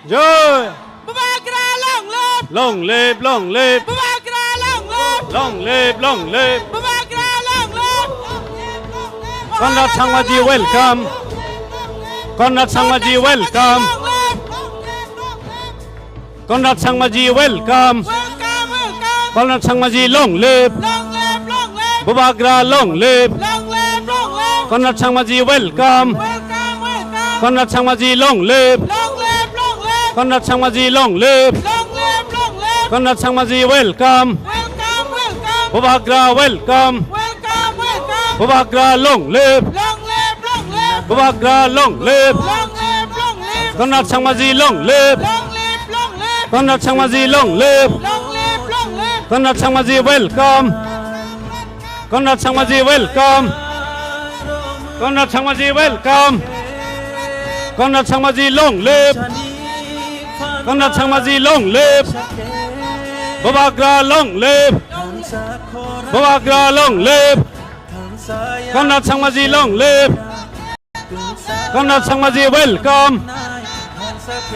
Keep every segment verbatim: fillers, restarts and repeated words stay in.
Joy! Bubagra long live! Long live, long live! Bubagra long live! Long live, long live! Bubagra long live! Conrad Sangmaji, welcome. Conrad Sangmaji, welcome. Conrad Sangmaji, welcome. Welcome, welcome. Conrad Sangmaji, long live. Long live, long live. Bubagra, long live. Long live, long live. Conrad Sangmaji, welcome. Welcome, welcome. Conrad Sangmaji, long live. Long live, long live. Conrad Sangmaji, long live. Long live, long live. Conrad Sangmaji, welcome. Welcome, welcome. Bubagra, welcome. Welcome, welcome. Bubagra, long live. Long live, long live. Bubagra, long live. Long live, long live. Conrad Sangmaji, long live. Long live, long live. Conrad Sangmaji, long live. Long live, long live. Conrad Sangmaji, welcome. Conrad Sangmaji, welcome. Conrad Sangmaji, welcome. Conrad Sangmaji, long live. Conrad Sangmaji, long live. Bubagra, long live. Bubagra, long live. Conrad Sangmaji, long live. Conrad Sangmaji, welcome.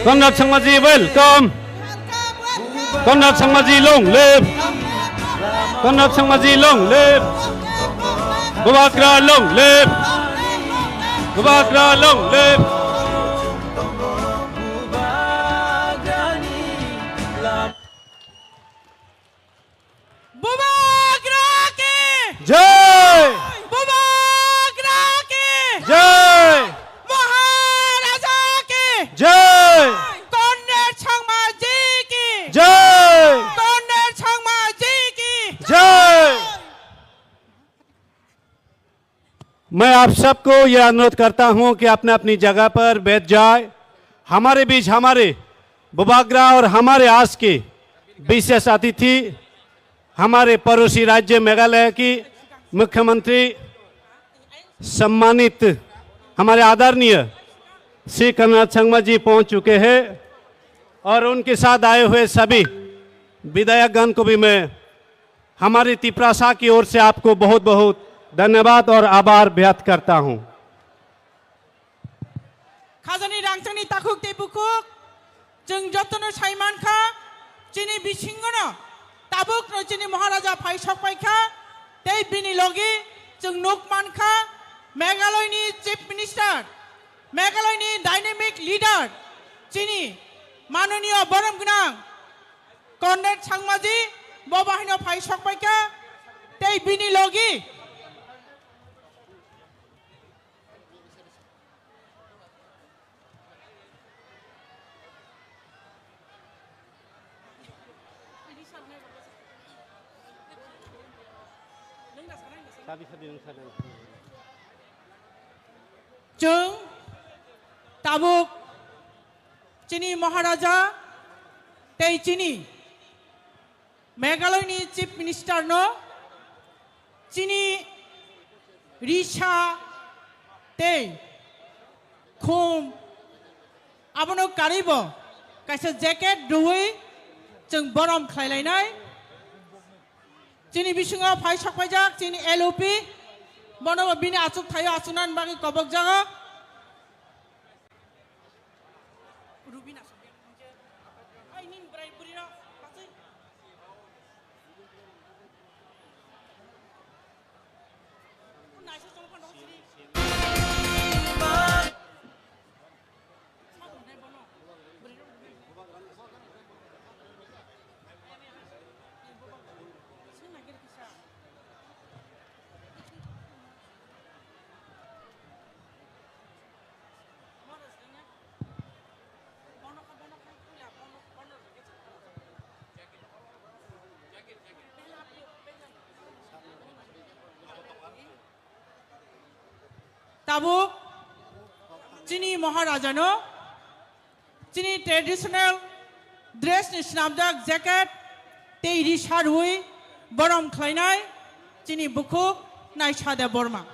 Conrad Sangmaji, welcome. Conrad Sangmaji, long live. Conrad Sangmaji, long live. Bubagra, long live. Bubagra, long live. Bubagra ki! Jai! Bubagra ki! Jai! Maharaja ki! Jai! Conrad Sangmaji ki! Jai! Conrad Sangmaji ki! Jai! मैं आप सबको यह अनुरोध करता हूं कि अपने अपनी जगह पर बैठ जाए। हमारे बीच हमारे बुबाग्रा और हमारे आज के विशेष अतिथि, हमारे पड़ोसी राज्य मेघालय की मुख्यमंत्री, सम्मानित हमारे आदरणीय श्री कन्हैया संगमा जी पहुंच चुके हैं और उनके साथ आए हुए सभी विधायकगण को भी मैं हमारी तिप्रासा की ओर से आपको बहुत बहुत धन्यवाद और आभार व्यक्त करता हूं। Khajani rangchakni takhuk tei bukhuk, chwng jotono sai mankha, chini bisingono tabukno chini Maharaja phai sokpaikha, tei bini logi chwng nuk mankha, Meghalaya ni Chief Minister, Meghalaya ni dynamic leader, chini manoniyo borom gwnang Conrad Sangmaji bo bahaino phai sokpaikha, tei bini logi chwng tabuk chini Maharaja tei chini Meghalaya ni Chief Minister no chini risa tei khum abono karibo kaisa jacket rwui chwng borom khlailainai. Chini bisingo phai sokpaijak chini L O P, bono bo bini achuk thaio achuknani bagwi kobokjago. Rubina songya. Ai, nini bwrai bwrwi rok, patswi. Naisa chong phano sini. Sabun dai bono. Bwrwi rok rubina. Sini nagir kisa. Tabuk chini Maharajano chini traditional dress ni swnamjak jacket tei ri sarwi borom khlainai chini bukhuk Naisa Debbarma.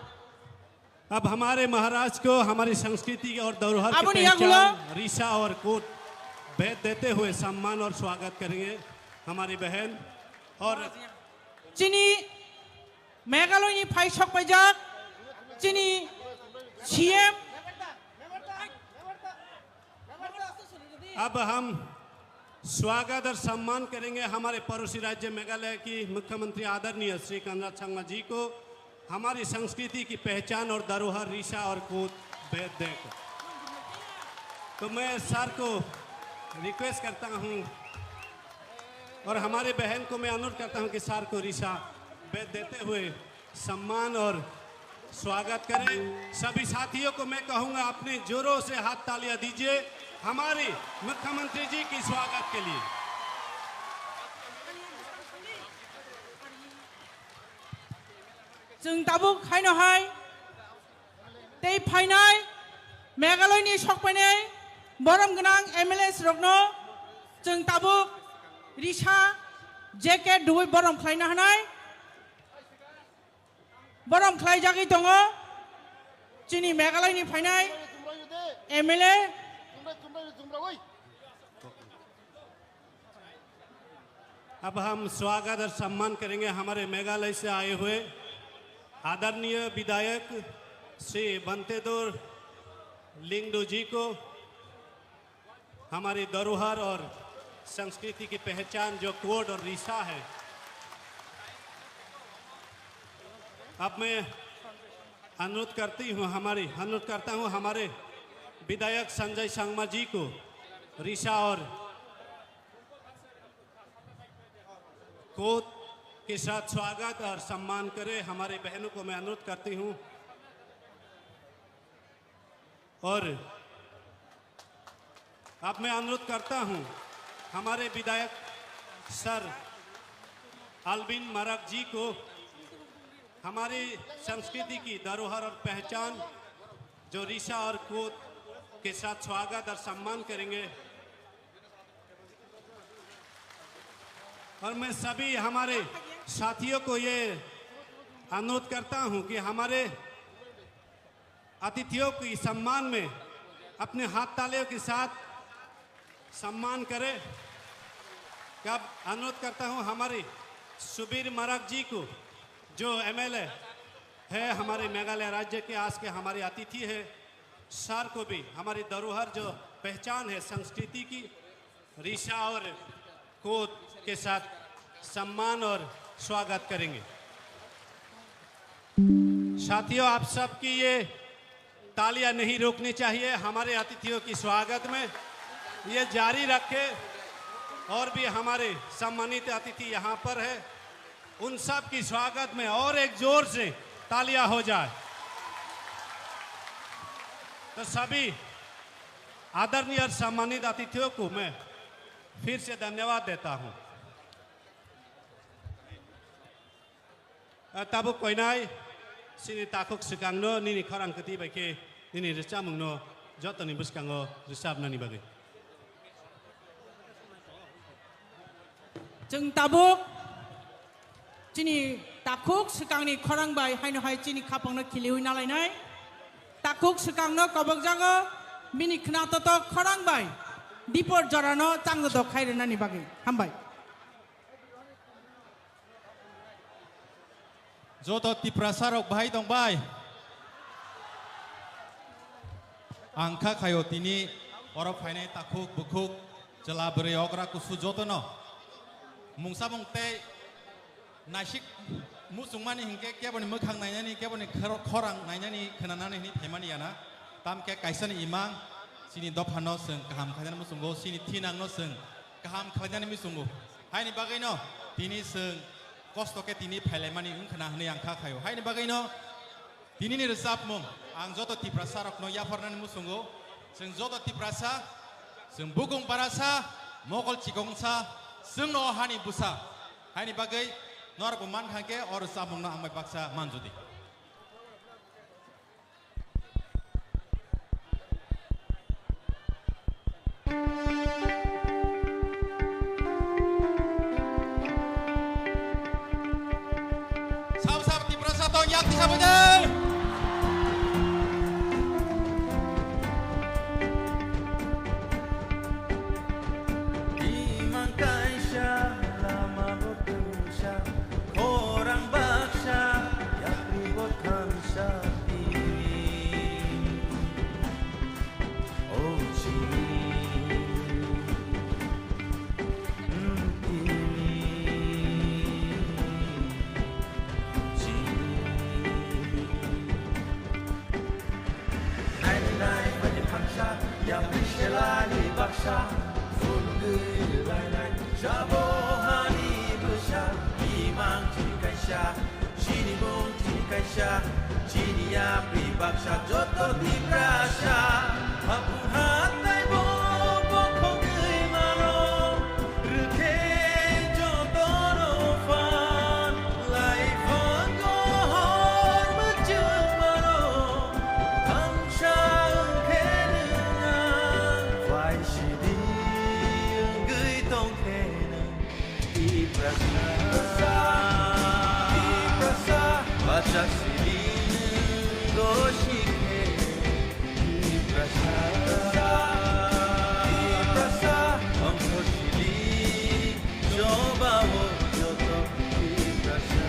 अब हमारे महाराज को हमारी संस्कृति और धरोहर की Aboni yagulo पहचान ऋषा और कोट भेद देते हुए सम्मान और स्वागत करेंगे हमारी बहन और chini Meghalaya ni phai sokpaijak chini C M अब हम स्वागत और सम्मान करेंगे हमारे पड़ोसी राज्य मेघालय की मुख्यमंत्री आदरणीय श्री कोनराड संगमा जी को, हमारी संस्कृति की पहचान और धरोहर ऋषा और कोत बेद देकर। तो मैं सर को रिक्वेस्ट करता हूँ और हमारे बहन को मैं अनुरोध करता हूँ कि सर को ऋषा बेद देते हुए सम्मान और स्वागत करें। सभी साथियों को मैं कहूँगा, अपने जोरों से हाथ तालियां दीजिए हमारी मुख्यमंत्री जी की स्वागत के लिए। Chwng tabuk haino hai tei phainai Meghalaya ni sokphainai borom gwnang M L As rokno chwng tabuk risa jacket rwui borom khlaina hanai. Borom khlaijagwi tongo chini Meghalaya ni phainai M L A. अब हम स्वागत और सम्मान करेंगे हमारे मेघालय से आए हुए आदरणीय विधायक श्री बंतेदोर लिंगडो जी को। हमारी धरोहर और संस्कृति की पहचान जो कोत और ऋषा है, अब मैं अनुरोध करती हूँ, हमारी अनुरोध करता हूँ हमारे विधायक संजय संगमा जी को ऋषा और कोत के साथ स्वागत और सम्मान करें। हमारे बहनों को मैं अनुरोध करती हूँ और अब मैं अनुरोध करता हूँ हमारे विधायक सर अल्विन मारक जी को हमारी संस्कृति की धरोहर और पहचान जो ऋषा और कोत के साथ स्वागत और सम्मान करेंगे। और मैं सभी हमारे साथियों को ये अनुरोध करता हूँ कि हमारे अतिथियों की सम्मान में अपने हाथ तालियों के साथ सम्मान करें। अब अनुरोध करता हूँ हमारे सुबीर मारक जी को, जो M L A है हमारे मेघालय राज्य के, आज के हमारे अतिथि है, सर को भी हमारी धरोहर जो पहचान है संस्कृति की, ऋषा और कोत के साथ सम्मान और स्वागत करेंगे। साथियों, आप सबकी ये तालियां नहीं रुकनी चाहिए हमारे अतिथियों की स्वागत में, ये जारी रखें। और भी हमारे सम्मानित अतिथि यहाँ पर है, उन सब की स्वागत में और एक जोर से तालियां हो जाए। तो सभी आदरणीय और सम्मानित अतिथियों को मैं फिर से धन्यवाद देता हूं। Tabuk koinai, chini takhuk swkangno nini khorang kwtwi bai khe nini rwchapmungno jotoni bwskango rwchapnani bagwi. Chwng tabuk chini takhuk swkangni khorang bai haino hai chini khapangno khiliwi nalainai. Takhuk swkangno kobokjago bini khna totok khorang bai dipor jorano changdodok khai rwnani bagwi. Hambai. Joto Tiprasa rok bahai tong bai? Ang kha khaio tini oro phainai takhuk bukhuk chwla bwrwi okra kusu jotono mungsa mung tei naisik muchungmani hinkhe keboni mwkhang nainani, keboni khor-, khorang nainani, khwnanani hwnwi phaimani yana. Tamkhe kaisani imang chini dophano chwng kaham khainani muchungo, chini thinangno chwng kaham khlainani muchungo. Haini bagwino tini chwng kosto khe tini phailaimani wngkhwna hwnwi ang kha khaio. Haini bagwino tinini rwchapmung ang joto Tiprasa rokno yapharnani muchungo. Chwng joto Tiprasa, chwng bukung barasa, mokol chikongsa, chwngno o hani bwsa. Haini bagwi norokbo mankha khe o rwchapmungno ang bai baksa manjudi. Sab sab Tiprasa tong yak tisa bwdai. Imang kaisa lama bo twisa, khorang baksa yakni Yapri selai baksa phunugwi rwlainai. Jabo hani bwsa imang chini kaisa, chini mung chini kaisa, chini yapri baksa joto Tiprasa. Haphung hathai bo bokhogwi mano, rwkhe jotono phan, laiphango hor mwchwng mano. Thansa wngkhe nwng ang, bai sidi wngwi tongkhe nwng. Tiprasa, Tiprasa, bacha sidi nwng gosikhe. Tiprasa, Tiprasa, ongkho sidi. Jobao joto Tiprasa,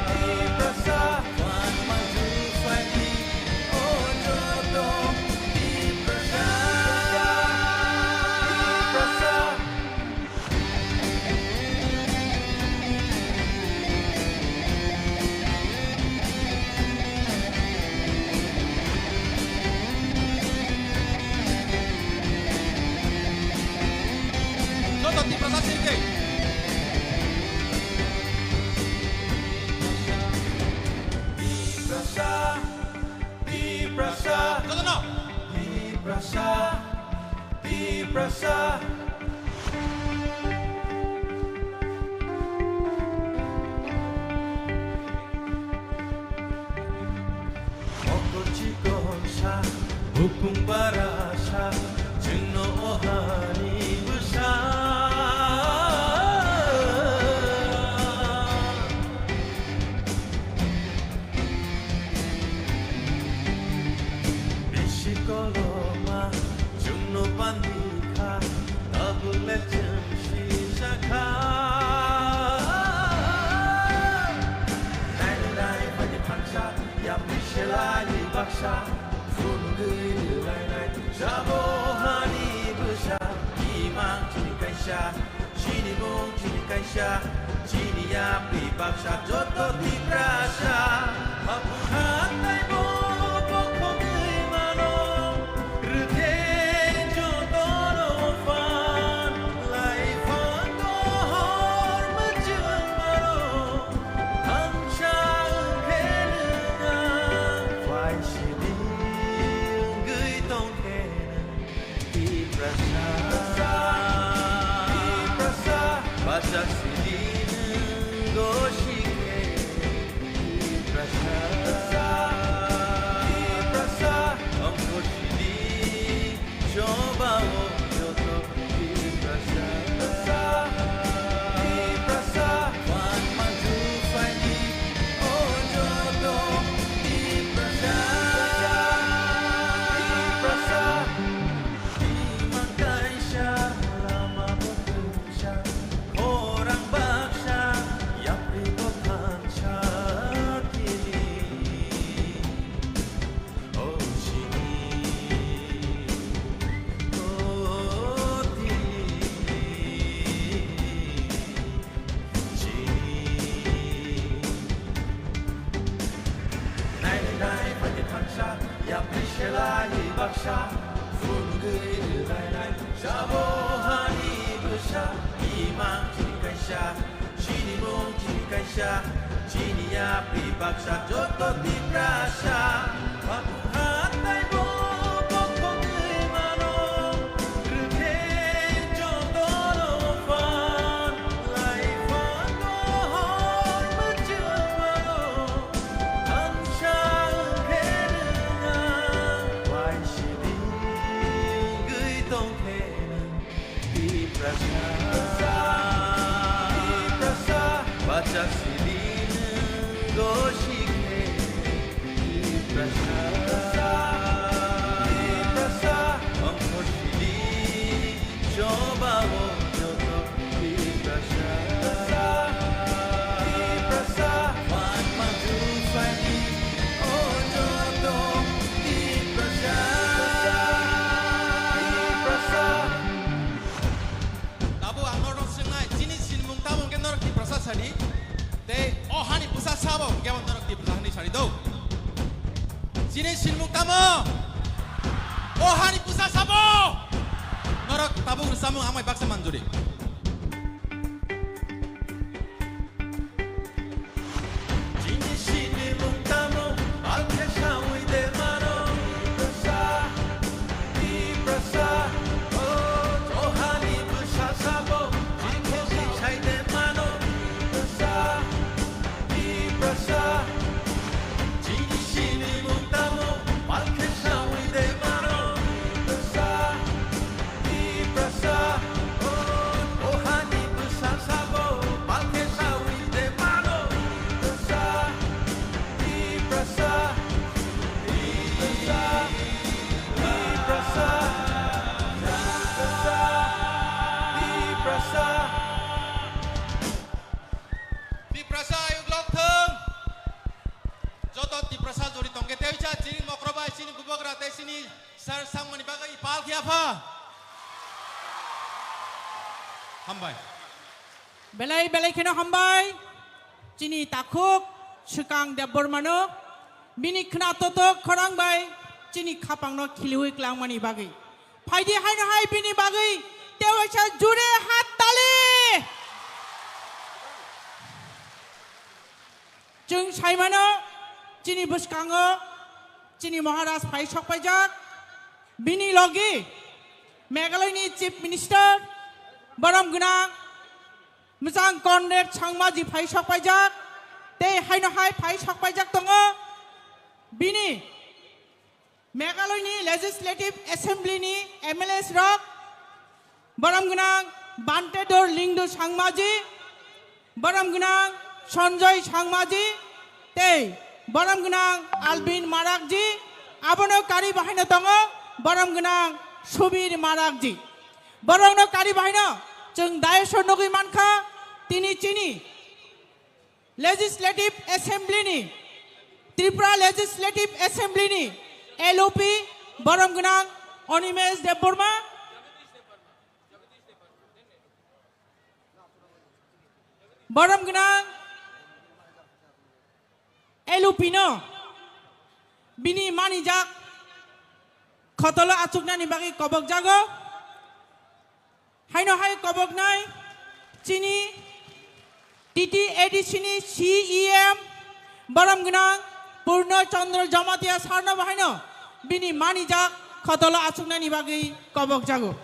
Tiprasa, wan manju phaidi, o joto Tiprasa, Tiprasa. Joto Tiprasa sirkhe. Tiprasa, Tiprasa, jotono. Tiprasa, Tiprasa. Mokol chikon sa, bupung bara sa, chwngno o hani bwsa. Bisi koloma chwngno pandi kha, tabuk le chwng sijak kha. Nainai nainai phaidi thansa, yapri selai baksa, phunugwi rwlainai. Jabo hani bwsa, imang chini kaisa, chini mung chini kaisa, chini yapri baksa joto Tiprasa. Haphung hathai bo bokhogwi mano, rwkhe jotono phan, laiphango hor mwchwng mano. Thansa wngkhe nwng ang, bai sidi wngwi tongkhe nwng. Tiprasa, Tiprasa, bacha sidi nwng gosikhe. Tiprasa, Tiprasa, ongkho sidi, jobao joto Tiprasa, Tiprasa, wan manju phaidi, o joto Tiprasa, Tiprasa. Imang kaisa lama bo twngsa, khorang baksa, yapri bo thansa tini. O chini, o tini. Chini. Nainai nainai phaidi thansa, yapri selai baksa, phunugwi rwlainai. Jabo hani bwsa, imang chini kaisa, chini mung chini kaisa, chini yapri baksa joto Tiprasa. Haphung hathai bo bokhogwi mano, rwkhe jotono phan, laiphango hor mwchwng mano. Thansa wngkhe nwng ang, bai sidi wngwi tongkhe nwng. Tiprasa, Tiprasa, bacha sidi nwng gosikhe. Tiprasa, Tiprasa, ongkho sidi, jobao joto Tiprasa, Tiprasa, wan manju phaidi, o joto Tiprasa, Tiprasa. Tabuk ang norok swngnai, chini sinimung tamo hwnkhe norok Tiprasa sadi? Tei o hani bwsa sabo hwnkhe bo norok Samung amai baksa manjuri. Chini sini mung tamo, alkhe sawi de mano. Tiprasa, Tiprasa, oh, Johani bwsa sabo, chini khosi sai de mano. Tiprasa, Tiprasa, chini sini mung tamo, alkhe sawi de mano. Tiprasa, Tiprasa, oh, Johani bwsa sabo, alkhe sawi de mano. Tiprasa, Tiprasa, Tiprasa, Tiprasa, Tiprasa. Tiprasa ayuk lok thung. Joto Tiprasa jori tongkhe tei cha chini mokrobai, chini bubagra tei chini sar sangmani bagwi pal khia pha. Hambai. Belai belai kheno hambai. Chini takhuk swkang Debbarmano bini khna totok khorang bai chini khapangno khiliwi klangmani bagwi. Phaidi haino hai bini bagwi tewaisa jure hat tali. Chwng saimano chini bwskango chini Maharaj phai sokpaijak. Bini logi Meghaloini Chief Minister borom gwnang Mwchang Conrad Sangmaji phai sokpaijak. Tei haino hai phai sokpaijak tongo bini Meghaloini Legislative Assembly ni M L As rok, borom gwnang Bantedor Lingdo Sangmaji, borom gwnang Sanjoy Sangmaji, tei borom gwnang Albin Marakji, abono kari bahaino tongo borom gwnang Subir Marakji. Borokno kari bahaino chwng dais o nugwi mankha, tini chini Legislative Assembly ni, Tripura Legislative Assembly ni L O P borom gwnang Animesh Debbarma, borom gwnang L O P no bini manijak khotolo achuknani bagwi kobokjago. Haino hai koboknai chini T T A D C ni C E M borom gwnang Purno Chandra Jamatia sarno bo haino bini manijak khotolo achuknani bagwi kobokjago.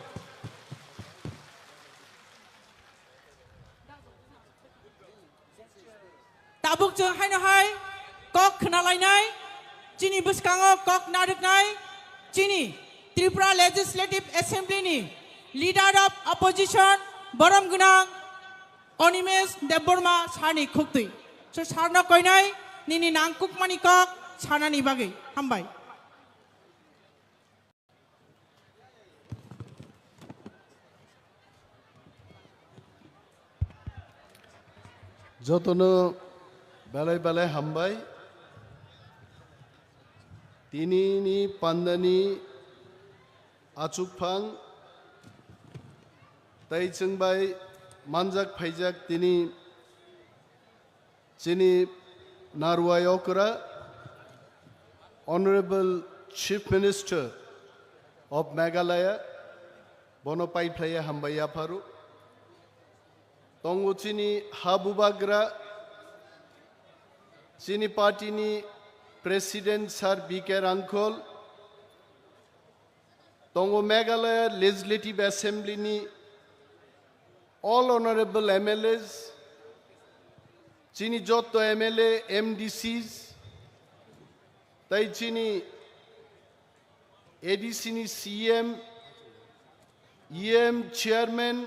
Tabuk chwng haino hai kok khna lainai, chini bwskango kok narwknai, chini Tripura Legislative Assembly ni Leader of Opposition borom gwnang Animesh Debbarma sarni khuktwi. So sarno koinai nini nangkukmani kok sanani bagwi. Hambai. Jotono belai belai hambai. Tinini pandani achukphang tei chwngbai manjak phaijak tini chini narwai okra, Honorable Chief Minister of Meghalaya, bono paiphlaiya hambai yapharo. Tongo chini ha bubagra, chini party ni President Sir B K Rangkhol, tongo Meghalaya Legislative Assembly ni all honorable M L As, chini jotto M L A, M D Cs, tei chini A D C ni C M, E M, Chairman,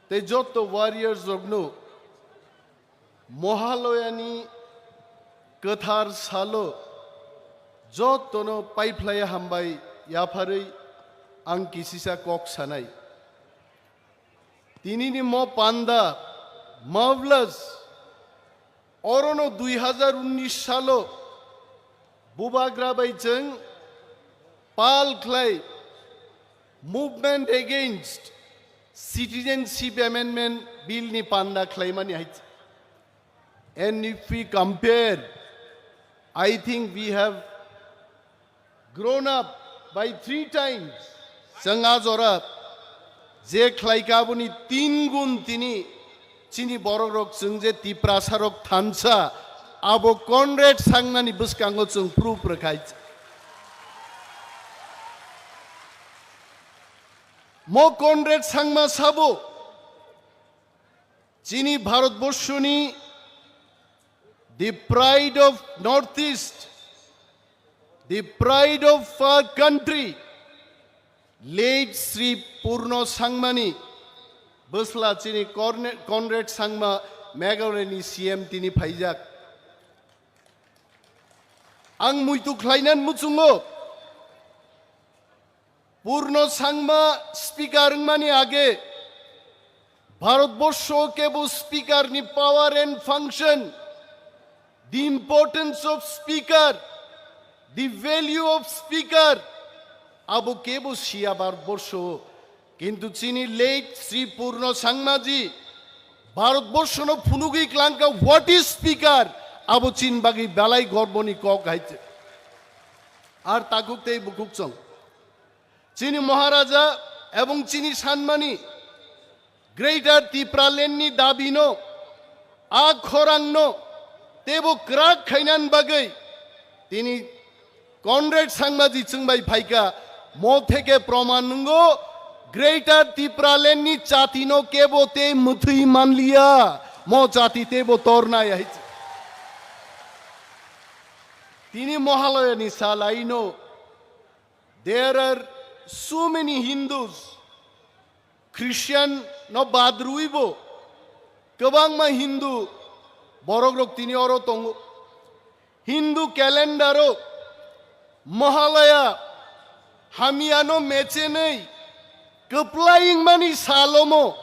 tei jotto warriors rokno Mohaloyani kwthar salo jottono paiphlaiya hambai yapharwi ang kisisa kok sanai. Tinini mo panda, mufflers, orono dui hazar unnish salo bubagra bai chwng pal khlai Movement Against Citizenship Amendment Bill ni panda khlaimani hai. And if we compare, I think we have grown up by three times. Chwng a jora Je khlaika aboni tin gun tini chini borok rok chwng je Tiprasa rok thansa abo Conrad Sangmani bwskango chwng proof rwkhai. Mo Conrad Sangma sabo chini Bharatborshoni the pride of Northeast, the pride of our country, late Sri Purno Sangmani bwsla chini Corne-, Conrad Sangma Meghalaya ni C M tini phaijak. Ang muitu khlainan muchungo. Purno Sangma speaker wngmani age Bharatborsho kebo speaker ni power and function, the importance of speaker, the value of speaker, abo kebo siya Bharatborsho. Kintu chini late Sri Purno Sangmaji Bharatborshono phunugwi klangka what is speaker, abo chin bagwi belai gorboni kok hai. Ar takhuk tei bukhuk chwng. Chini Maharaja ebong chini sanmani Greater Tipraland ni dabi no, a khorang no tebo kwrak khainan bagwi tini Conrad Sangmaji chwngbai phaika, mo theke proman nungo Greater Tipraland ni chati no kebo tei mwthwi manliya, mo chati tebo tornai hai. Tini Mahalaya ni salai no There are so many Hindus, Christian no bad rwibo, kwbangma Hindu borok rok tini oro tongo. Hindu calendar o Mahalaya hamya no mechenwi kwplai wngmani salomo.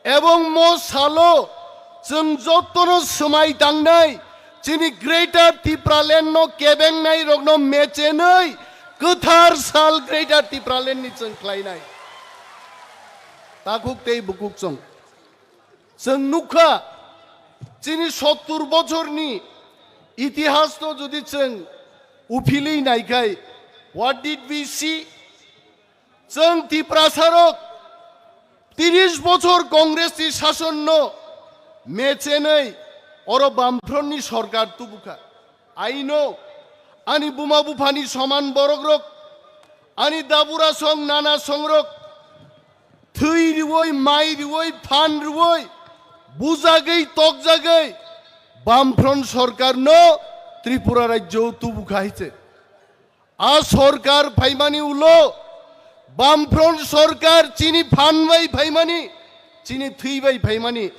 Ebong mo salo chwng jotono swmai tangnai, chini Greater Tipraland no kebengnai rokno mechenwi kwthar sal Greater Tipraland ni chwng khlainai. Takhuk tei bukhuk chwng. Chwng nukha, chini sottur bochorni itihas no jodi chwng uphilwi naikhai, what did we see? Chwng Tiprasa rok tiris bochor Congress ni sason no mechenwi oro Bamfront ni sorkar tubukha. I know, ani buma buphani soman borok rok, ani dabura song nana song rok, thwi riwi, mai riwi, phan riwi, bujagwi, tokjagwi Bamfront sorkar no Tripura rajyo tubukha hai se. A sorkar phaimani ulo, Bamfront sorkar chini phan bai phaimani, chini thwi bai phaimani,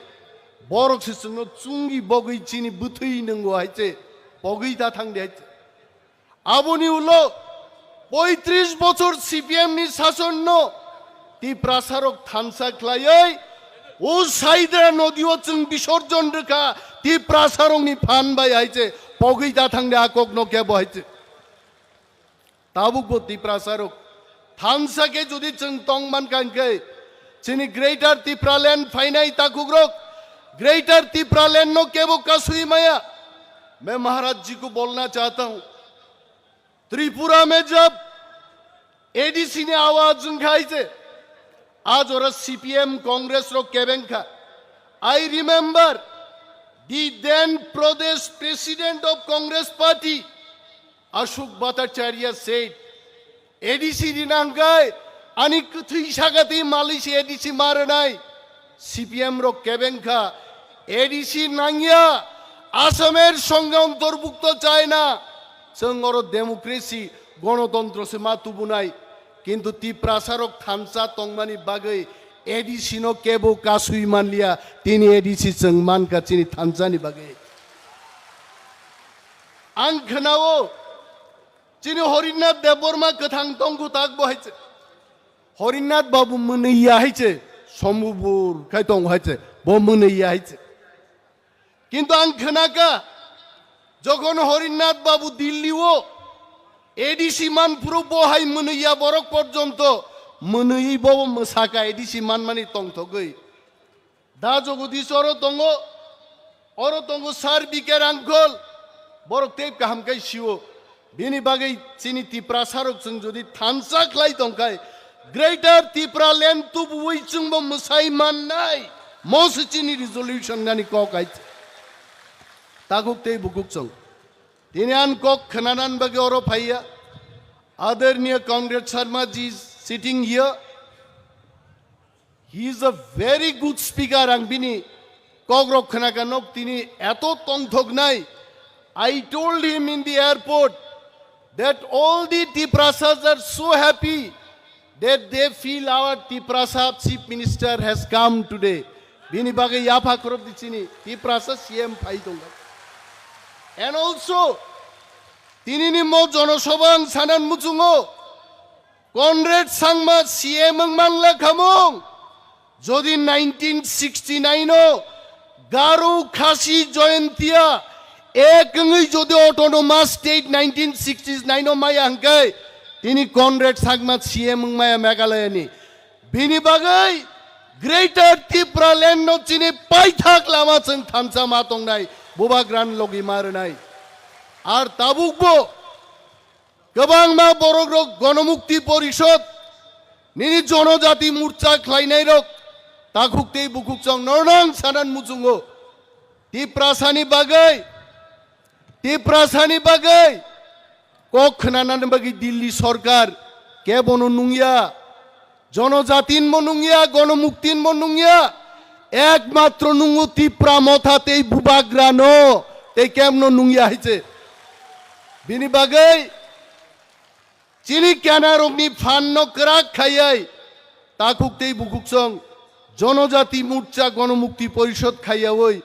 borok se chwngno chungi bogwi chini bwthwi nwngo hai se, pogwi ta thang de hai se. Aboni ulo poitris bochor C P M ni sason no Tiprasa rok thansa khlaiwi o Saidra nodi o chwng bisorjon rwkha, Tiprasa rok ni phan bai hai se, pogwi ta thang de a kok no kebo hai se. Tabuk bo Tiprasa rok thansa khe jodi chwng tong man kha hwnkhe, chini Greater Tipraland phainai takhuk rok Greater Tipraland no kebo kasui maya. मैं महाराज जी को बोलना चाहता हूँ, त्रिपुरा में जब A D C ni awaz wngkha hai se, a jora C P M Congress rok kebeng kha. I remember the then Pradesh President of Congress Party, Ashok Bhattacharya said, A D C rina hwnkhe ani kwthwi sakati malwi se A D C ma rwnai. C P M rok kebeng kha, A D C nangya, Asamer songhe ontorbukto chai na, chwng oro democracy, gonotontro se ma tubunai, kintu Tiprasa rok thansa tongmani bagwi A D C no kebo kasui manliya, tini A D C chwng mankha chini thansani bagwi. Ang khwnao, chini Horinath Debbarma kwthang tongkhu tak bo hai se. Horinath Babu mwnwi ya hai se, sombubur khai tong hai se, bo mwnwi ya hai se. Kintu ang khwnakha, jokhon Horinath Babu Dilli o A D C man phuru bo hai mwnwi ya borok porjonto mwnwi bo mwsakha A D C manmani tongthogwi. Da Jagadish oro tongo, oro tongo Sir B K Rangkhol, borok tei kaham khai sio. Bini bagwi chini Tiprasa rok chwng jodi thansa khlai tongkhai, Greater Tipraland tubuwi chwngbo mwsai mannai. Mo se chini resolution nani kok hai. Takhuk tei bukhuk chwng. Tini ang kok khwnanan bagwi oro phaiya. Adarniya Conrad Sharma ji is sitting here. He is a very good speaker. Ang bini kokrok khwnakha nok tini eto tongthoknai. I told him in the airport that all the Tiprasas are so happy that they feel our Tiprasa chief minister has come today. Bini bagwi yapha khorok di chini Tiprasa C M phai tongo. And also, tinini mo jonosabha ang sanan muchungo, Conrad Sangma C M wng manla khamung. Jodi nineteen sixty-nine o Garo Khasi Jaintia ek wngwi jodi autonomous state nineteen sixty-nine o maya hwnkhe, tini Conrad Sangma C M wng maya Meghalaya ni. Bini bagwi Greater Tipraland no chini paithak lama chwng thansa ma tongnai, bubagra ni logi ma rwnai. Ar tabukbo kwbangma borokrok Gonomukti Porishod, nini Jonojati Morcha khlainairok, takhuk tei bukhuk chwng norno ang sanan muchungo. Tiprasani bagwi, Tiprasani bagwi kok khwnanani bagwi Delhi sorkar kebono nungya. Jonojatin mo nungya, Gonomuktin mo nungya, ekmatro nungo Tipra Motha tei bubagrano tei kemno nungya hai se. Bini bagwi chini kenarokni phanno kwrak khaiwi takhuk tei bukhuk chwng Jonojati Morcha Gonomukti Porishod khaiyawi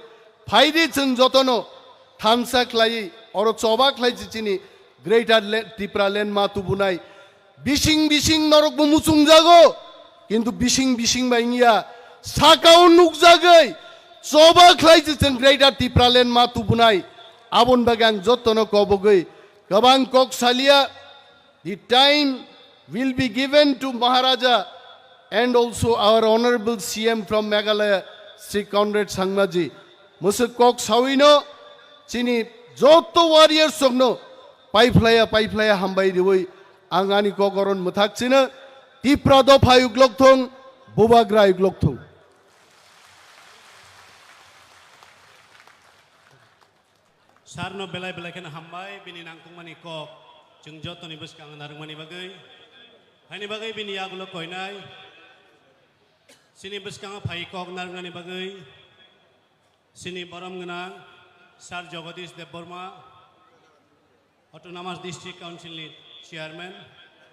phaidi chwng jotono thansa khlaiwi oro choba khlai se chini Greater Le-, Tipraland ma tubunai. Bising bising norokbo muchungjago, kintu bising bising bai wngya, sakao nukjagwi choba khlai se chwng Greater Tipraland ma tubunai. Aboni bagwi ang jottono kobogwi kwbang kok saliya. The time will be given to Maharaja and also our honorable C M from Meghalaya, Shri Conrad Sangmaji. Mwswk kok sawino chini jotto warriors rokno paiphlaya paiphlaya hambai riwi ang ani kok oron mwthak chino. Tipra dopha yuklok thung, bubagra yuklok thung. Sarno belai belai kheno hambai bini nangkukmani kok chwng jotoni bwskango narwkmani bagwi. Haini bagwi bini yagulo koinai chini bwskango phai kok narwknani bagwi. Chini borom gwnang Sir Jagadish Debbarma, Autonomous District Council ni Chairman,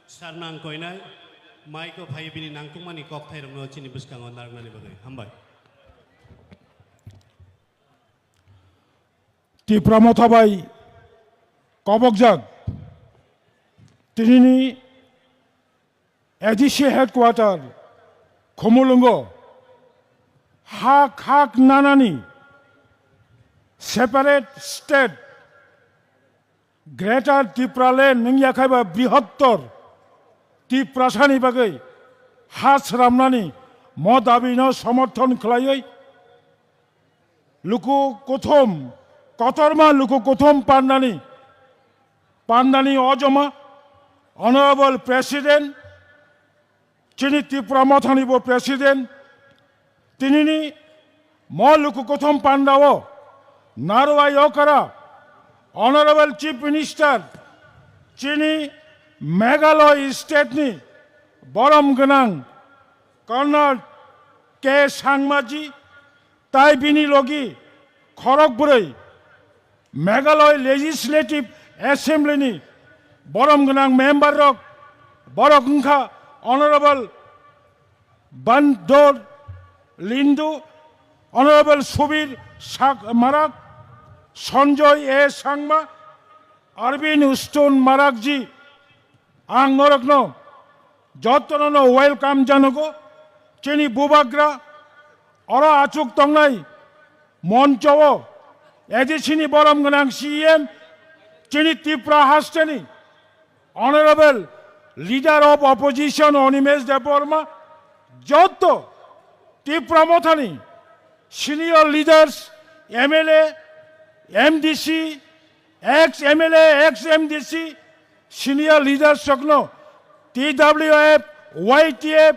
Sir nang koinai, maiko phai bini nangkukmani kok thairokno chini bwskango narwknani bagwi. Hambai. Tipra Motha bai kobokjak tinini A D C headquarter Khumulwngo hak hak nanani separate state Greater Tipraland wngya khai ba brihottor Tiprasani bagwi ha sramnani mo dabino somorthon khlaiwi luku kuthum, kotorma luku kuthum pandani, pandani ojoma, Honorable President, chini Tipra Mothani bo President, tinini mo luku kuthum pandao, Narwai Okara, Honorable Chief Minister, chini Meghalaya State ni borom gwnang Conrad K Sangmaji, tai bini logi khorok bwrwi Meghalaya Legislative Assembly ni borom gwnang member rok, borok wngkha Honorable Bandor Lindu, Honorable Subir Sak-, Marak, Sanjoy A Sangma, Arvind Stone Marakji, ang norokno jotono no welcome janogo, chini bubagra, oro achuk tongnai moncho o, A D C ni borom gwnang C E M, chini Tipra hasteni Honorable Leader of Opposition Animesh Debbarma, joto Tipra Mothani senior leaders, M L A, M D C, ex M L A, ex M D C, senior leaders rokno T W F Y T F,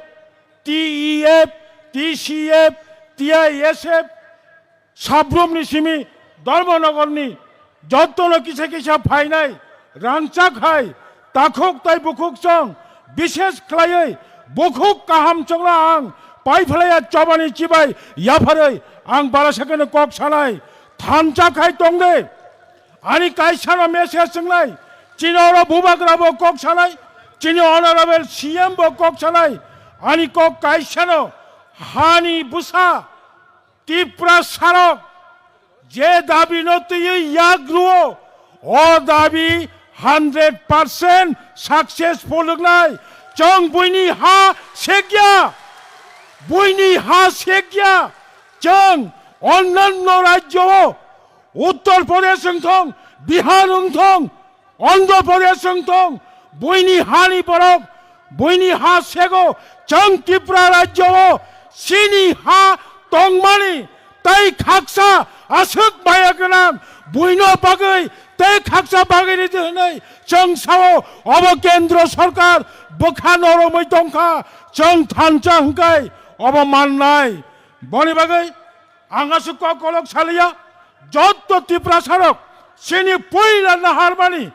T E F, T C F, T I S F, Sabrumni simi Dharmanagarni jottono kisa kisa phainai rangchak hai takhuk tai bukhuk chwng, bishes khlaiwi bukhuk kaham chwngno ang paiphlaiya chobani chibai yapharwi ang barasakeno kok sanai thansa khai tongde. Ani kaisano message swngnai, chini oro bubagra bo kok sanai, chini honorable C M bo kok sanai, ani kok kaisano hani bwsa Tipra sarok je dabi no twiwi yak ruo, o dabi hundred percent successful wngnai. Chwng buini ha sekya, buini ha sekya. Chwng onnanno rajyo o, Uttar Pradesh wng thong, Bihar wng thong, Andhra Pradesh wng thong, buini hani borok, buini ha sego, chwng Tripura rajyo o chini ha tongmani tei khaksa aswk maya gwnang buino bagwi tei khaksa bagwi ridi hwnwi chwng sao, obo kendro sorkar bwkha noromwi tongkha, chwng thansa hwnkhe obo mannai. Boni bagwi ang aswk kok kolok saliya, jotto Tiprasarok chini puila naharmani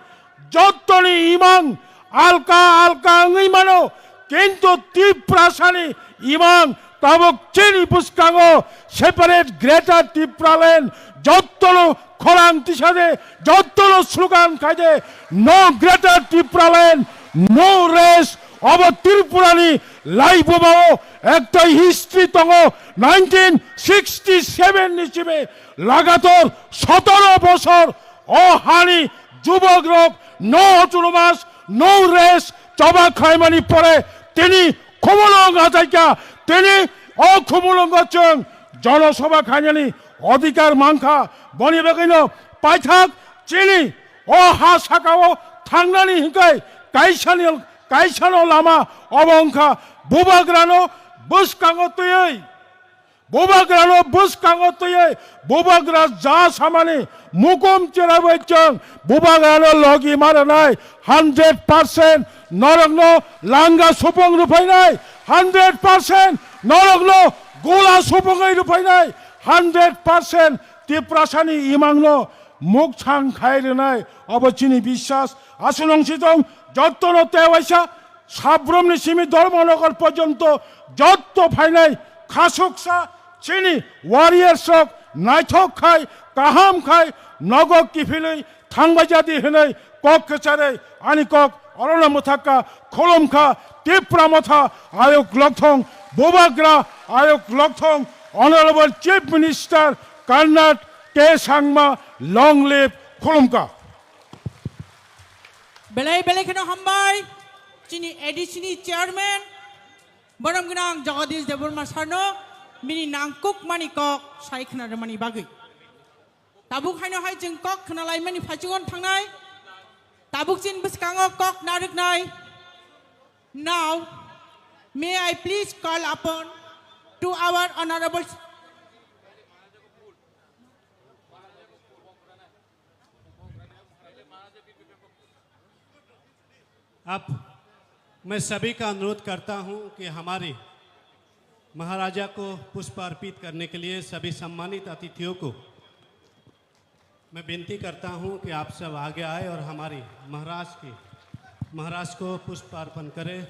jottoni imang alka alka wngwi mano, kintu Tiprasani imang tabuk chini bwskango separate Greater Tipraland, jottono khorang tisade, jottono slogan khaide, "No Greater Tipraland, no rest." Obo Tripurani laibumao ekta history tongo, nineteen sixty seven ni simi lagator sotoro bosor o hani jubok rok no autonomous, no rest choba khlaimani pore tini khumulwng achaikha, tini o khumulwngo chwng jonosabha khainani odhikar mankha. Boni bagwino paithak chini o ha sakao thangnani hwnkhe kaisani, kaisano lama obo wngkha bubagrano bwskango twiwi, bubagrano bwskango twiwi bubagra ja samani mukum cherabai chwng bubagrano logi maranai hundred percent norokno langa supung rwphainai, hundred percent norokno gula supungwi rwphainai, hundred percent Tiprasani imangno mukchang khai rwnai. Obo chini biswas. Aswk nung si tong, jottono tewaisa Sabrumni simi Dharmanagar porjonto jotto phainai khasuksa chini warriors rok naithok khai, kaham khai, nogo kiphilwi thangbai jadi hwnwi kok kwcharwi ani kok orono mwthakha, khulumkha. Tipra Motha ayuk lokthong, bubagra ayuk lokthong, Honorable Chief Minister Conrad K Sangma, long live, khulumkha. Belai belai kheno hambai chini A D C ni chairman borom gwnang Jagadish Debbarma sarno bini nangkukmani kok sai khna rwmani bagwi. Tabuk haino hai chwng kok khna laimani phaichungo thangnai. Tabuk chini bwskango kok narwknai. Now, may I please call upon to our honorable अब मैं सभी का अनुरोध करता हूं कि हमारे महाराजा को पुष्प अर्पित करने के लिए सभी सम्मानित अतिथियों को मैं विनती करता हूं कि आप सब आगे आए और हमारी महाराज की, महाराज को पुष्प अर्पण करें।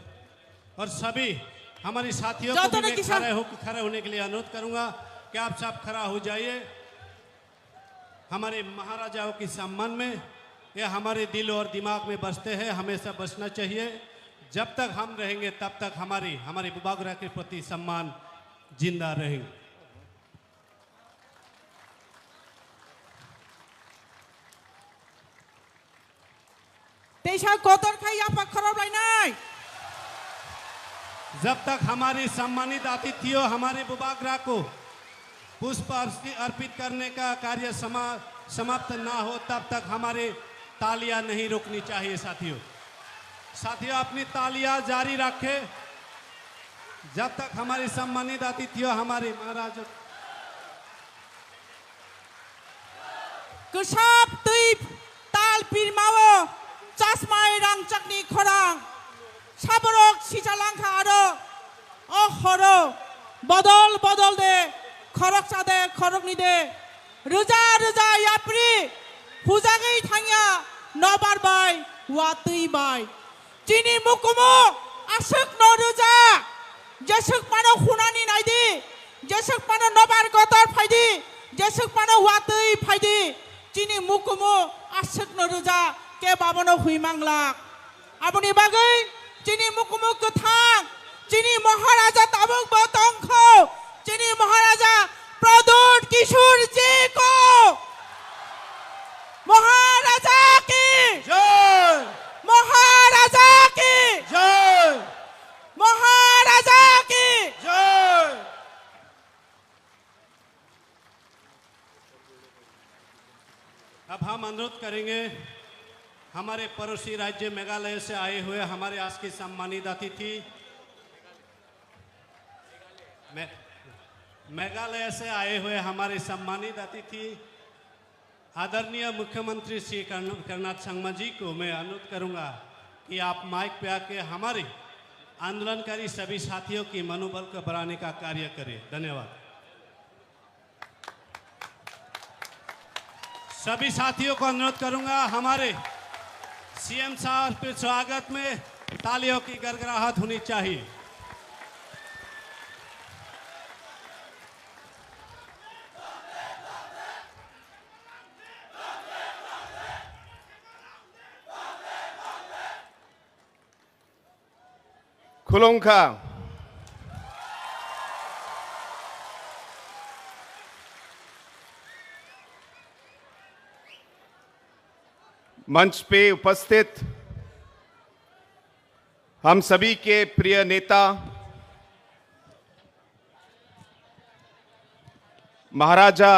और सभी हमारे साथियों को भी मैं खड़े हो, खड़े होने के लिए अनुरोध करूंगा कि आप सब खड़ा हो जाइए। हमारे महाराजाओं के सम्मान में ये हमारे दिल और दिमाग में बसते हैं, हमेशा बसना चाहिए। जब तक हम रहेंगे, तब तक हमारी, हमारे बुबागरा के प्रति सम्मान जिंदा रहेंगे। Teisa kotor khai yapha khorok lainai. जब तक हमारे सम्मानित अतिथियों हमारे बुबागरा को पुष्प अर्पि-, अर्पित करने का कार्य समा-, समाप्त ना हो, तब तक हमारी तालियां नहीं रुकनी चाहिए साथियों। साथियों, अपनी तालियां जारी रखें, जब तक हमारे सम्मानित अतिथियों हमारे महाराज Kwsap twi tal pirmao chasmai rangchakni khorang. Saborok sicha langkha aro o horo bodol bodol de, khoroksa de, khorokni de, rwja rwja yapri hujagwi thangya nobar bai, watwi bai. Chini mukumu aswk no rwja, jeswk phano khunani naidi, jeswk phano nobar gotor phaidi, jeswk phano watwi phaidi, chini mukumu aswk no rwja, kebo abono hui manglak. Aboni bagwi chini mukumu kwthang, chini Maharaja tabuk bo tongkho, chini Maharaja Pradyut Kishore ji ko. Maharaja ki Jai! Maharaja ki Jai! Maharaja ki Jai! अब हम अनुरोध करेंगे हमारे पड़ोसी राज्य मेघालय से आए हुए हमारे आज के सम्मानित अतिथि, मे-, मेघालय से आए हुए हमारे सम्मानित अतिथि आदरणीय मुख्यमंत्री श्री कर्ण-, कर्नाड संगमा जी को मैं अनुरोध करूंगा कि आप माइक पे आके हमारे आंदोलनकारी सभी साथियों की मनोबल को बढ़ाने का कार्य करें। धन्यवाद। सभी साथियों को अनुरोध करूंगा, हमारे सीएम साहब के स्वागत में तालियों की गड़गड़ाहट होनी चाहिए। Khulumkha. मंच पे उपस्थित हम सभी के प्रिय नेता महाराजा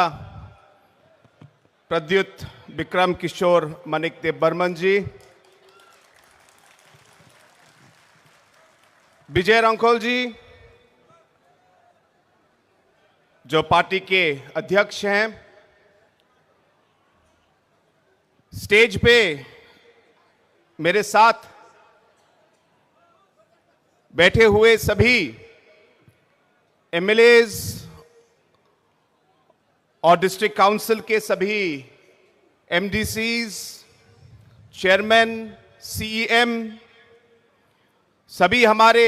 प्रद्युत विक्रम किशोर मानिक देव बर्मन जी, विजय रंखोल जी, जो पार्टी के अध्यक्ष हैं, स्टेज पे मेरे साथ बैठे हुए सभी एमएलएज और डिस्ट्रिक्ट काउंसिल के सभी एमडीसीज, चेयरमैन, सीईएम, सभी हमारे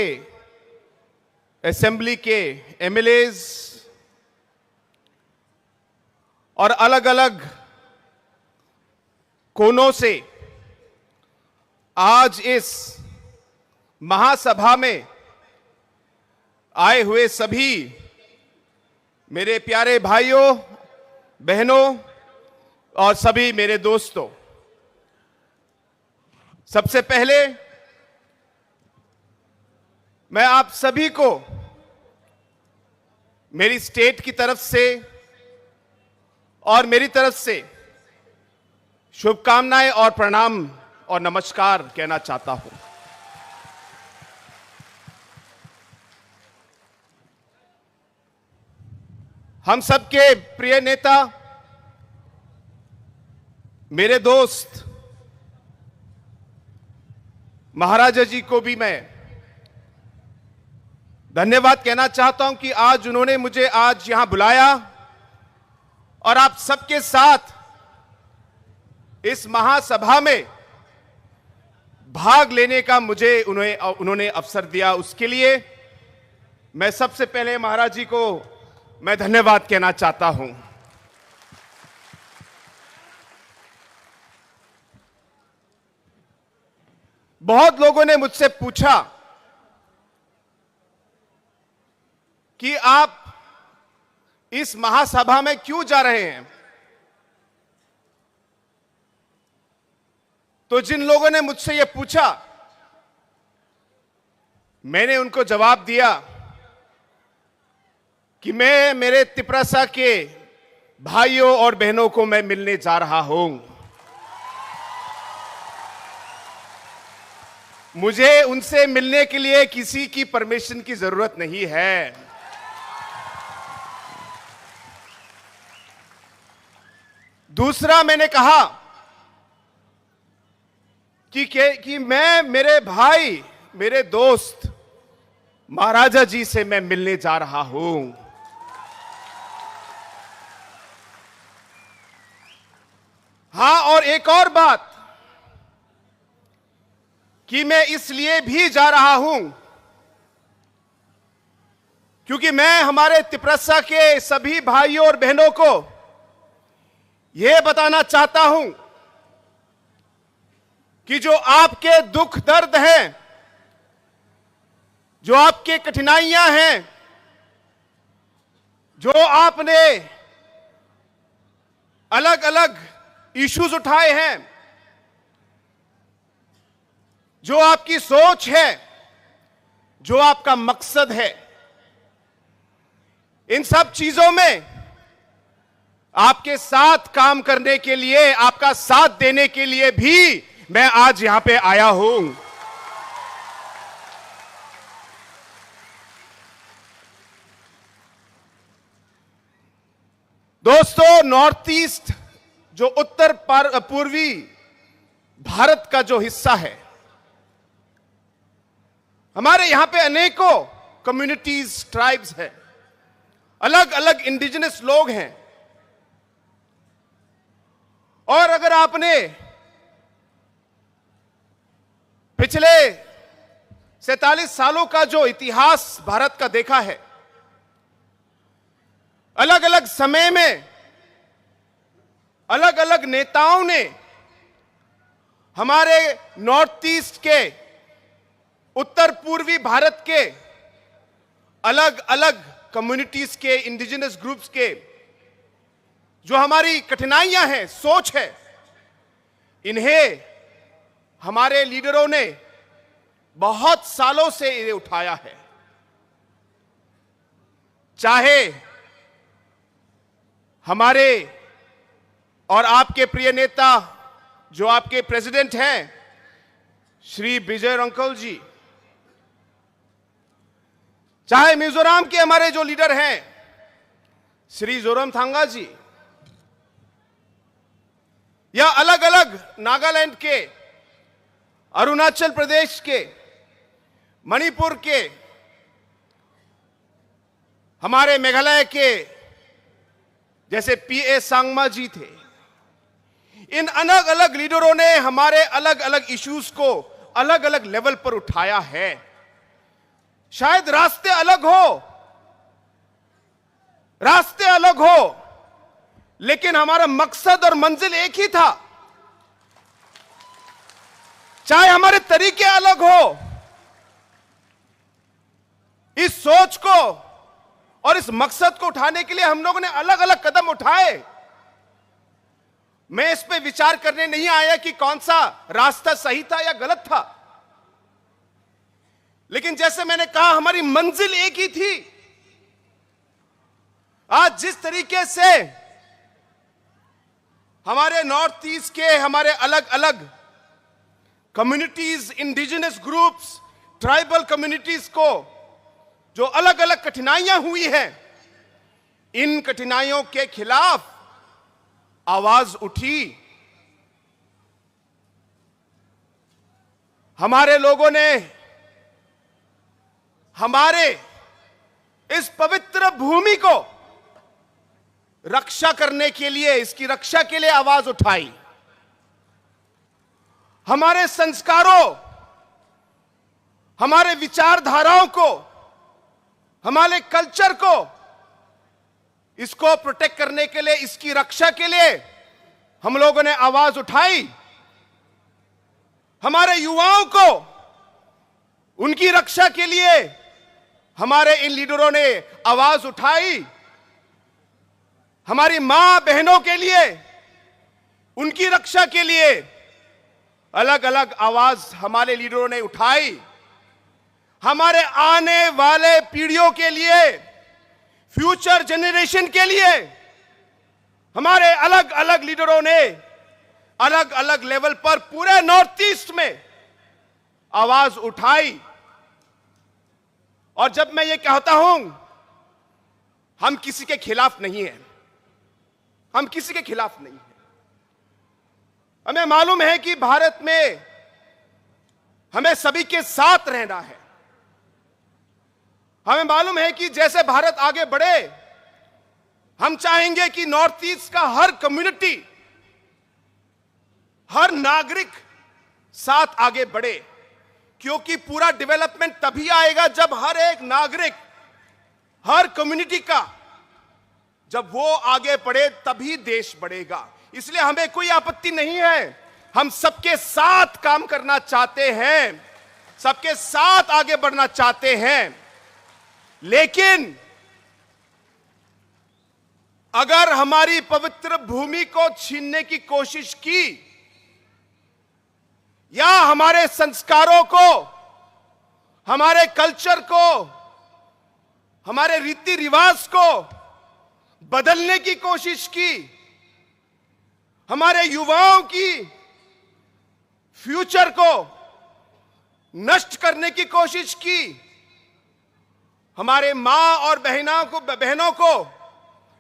असेंबली के एमएलएज और अलग-अलग कोनों से आज इस महासभा में आए हुए सभी मेरे प्यारे भाइयों, बहनों और सभी मेरे दोस्तों, सबसे पहले मैं आप सभी को मेरी स्टेट की तरफ से और मेरी तरफ से शुभकामनाएं और प्रणाम और नमस्कार कहना चाहता हूं। हम सबके प्रिय नेता, मेरे दोस्त महाराजा जी को भी मैं धन्यवाद कहना चाहता हूं कि आज उन्होंने मुझे आज यहां बुलाया और आप सबके साथ इस महासभा में भाग लेने का मुझे उन्हें, उन्होंने अवसर दिया, उसके लिए मैं सबसे पहले महाराज जी को मैं धन्यवाद कहना चाहता हूं। बहुत लोगों ने मुझसे पूछा कि आप इस महासभा में क्यों जा रहे हैं। तो जिन लोगों ने मुझसे ये पूछा, मैंने उनको जवाब दिया कि मैं मेरे तिपरासा के भाइयों और बहनों को मैं मिलने जा रहा हूं। मुझे उनसे मिलने के लिए किसी की परमिशन की जरूरत नहीं है। दूसरा, मैंने कहा कि, कि, कि मैं मेरे भाई, मेरे दोस्त महाराजा जी से मैं मिलने जा रहा हूं। हां, और एक और बात कि मैं इसलिए भी जा रहा हूं क्योंकि मैं हमारे तिपरसा के सभी भाइयों और बहनों को यह बताना चाहता हूं कि जो आपके दुख दर्द हैं, जो आपके कठिनाइयां हैं, जो आपने अलग-अलग इश्यूज उठाए हैं, जो आपकी सोच है, जो आपका मकसद है, इन सब चीजों में आपके साथ काम करने के लिए, आपका साथ देने के लिए भी मैं आज यहां पे आया हूं। दोस्तों, नॉर्थ ईस्ट जो उत्तर पार-, पूर्वी भारत का जो हिस्सा है, हमारे यहां पे अनेकों कम्युनिटीज, ट्राइब्स हैं, अलग-अलग इंडिजिनस लोग हैं। और अगर आपने पिछले सैंतालीस सालों का जो इतिहास भारत का देखा है, अलग-अलग समय में अलग-अलग नेताओं ने हमारे नॉर्थ ईस्ट के, उत्तर पूर्वी भारत के अलग-अलग कम्युनिटीज के, इंडिजिनस ग्रुप्स के जो हमारी कठिनाइयां हैं, सोच है, इन्हें हमारे लीडरों ने बहुत सालों से ये उठाया है। चाहे हमारे और आपके प्रिय नेता, जो आपके प्रेसिडेंट हैं, श्री विजय रंकल जी, चाहे मिजोरम के हमारे जो लीडर हैं, श्री जोरमथंगा जी, या अलग-अलग नागालैंड के, अरुणाचल प्रदेश के, मणिपुर के, हमारे मेघालय के, जैसे पीए संगमा जी थे, इन अलग-अलग लीडरों ने हमारे अलग-अलग इश्यूज को अलग-अलग लेवल पर उठाया है। शायद रास्ते अलग हो, रास्ते अलग हो, लेकिन हमारा मकसद और मंजिल एक ही था। चाहे हमारे तरीके अलग हो, इस सोच को और इस मकसद को उठाने के लिए हम लोगों ने अलग-अलग कदम उठाए। मैं इस पे विचार करने नहीं आया कि कौन सा रास्ता सही था या गलत था, लेकिन जैसे मैंने कहा, हमारी मंजिल एक ही थी। आज जिस तरीके से हमारे नॉर्थ ईस्ट के हमारे अलग-अलग communities, indigenous groups, tribal communities को जो अलग-अलग कठिनाइयां हुई हैं, इन कठिनाइयों के खिलाफ आवाज उठी। हमारे लोगों ने हमारे इस पवित्र भूमि को रक्षा करने के लिए, इसकी रक्षा के लिए आवाज उठाई। हमारे संस्कारों, हमारे विचारधाराओं को, हमारे कल्चर को, इसको प्रोटेक्ट करने के लिए, इसकी रक्षा के लिए हम लोगों ने आवाज उठाई। हमारे युवाओं को, उनकी रक्षा के लिए हमारे इन लीडरों ने आवाज उठाई। हमारी मां बहनों के लिए, उनकी रक्षा के लिए अलग-अलग आवाज हमारे लीडरों ने उठाई। हमारे आने वाले पीढ़ियों के लिए, फ्यूचर जनरेशन के लिए हमारे अलग-अलग लीडरों ने अलग-अलग लेवल पर पूरे नॉर्थ ईस्ट में आवाज उठाई। और जब मैं ये कहता हूं, हम किसी के खिलाफ नहीं हैं, हम किसी के खिलाफ नहीं हैं। हमें मालूम है कि भारत में हमें सभी के साथ रहना है। हमें मालूम है कि जैसे भारत आगे बढ़े, हम चाहेंगे कि नॉर्थ ईस्ट का हर कम्युनिटी, हर नागरिक साथ आगे बढ़े, क्योंकि पूरा डेवलपमेंट तभी आएगा जब हर एक नागरिक, हर कम्युनिटी का, जब वो आगे बढ़े तभी देश बढ़ेगा। इसलिए हमें कोई आपत्ति नहीं है, हम सबके साथ काम करना चाहते हैं, सबके साथ आगे बढ़ना चाहते हैं। लेकिन अगर हमारी पवित्र भूमि को छीनने की कोशिश की या हमारे संस्कारों को, हमारे कल्चर को, हमारे रीति रिवाज को बदलने की कोशिश की, हमारे युवाओं की फ्यूचर को नष्ट करने की कोशिश की, हमारे माँ और बहनों को, बहनों को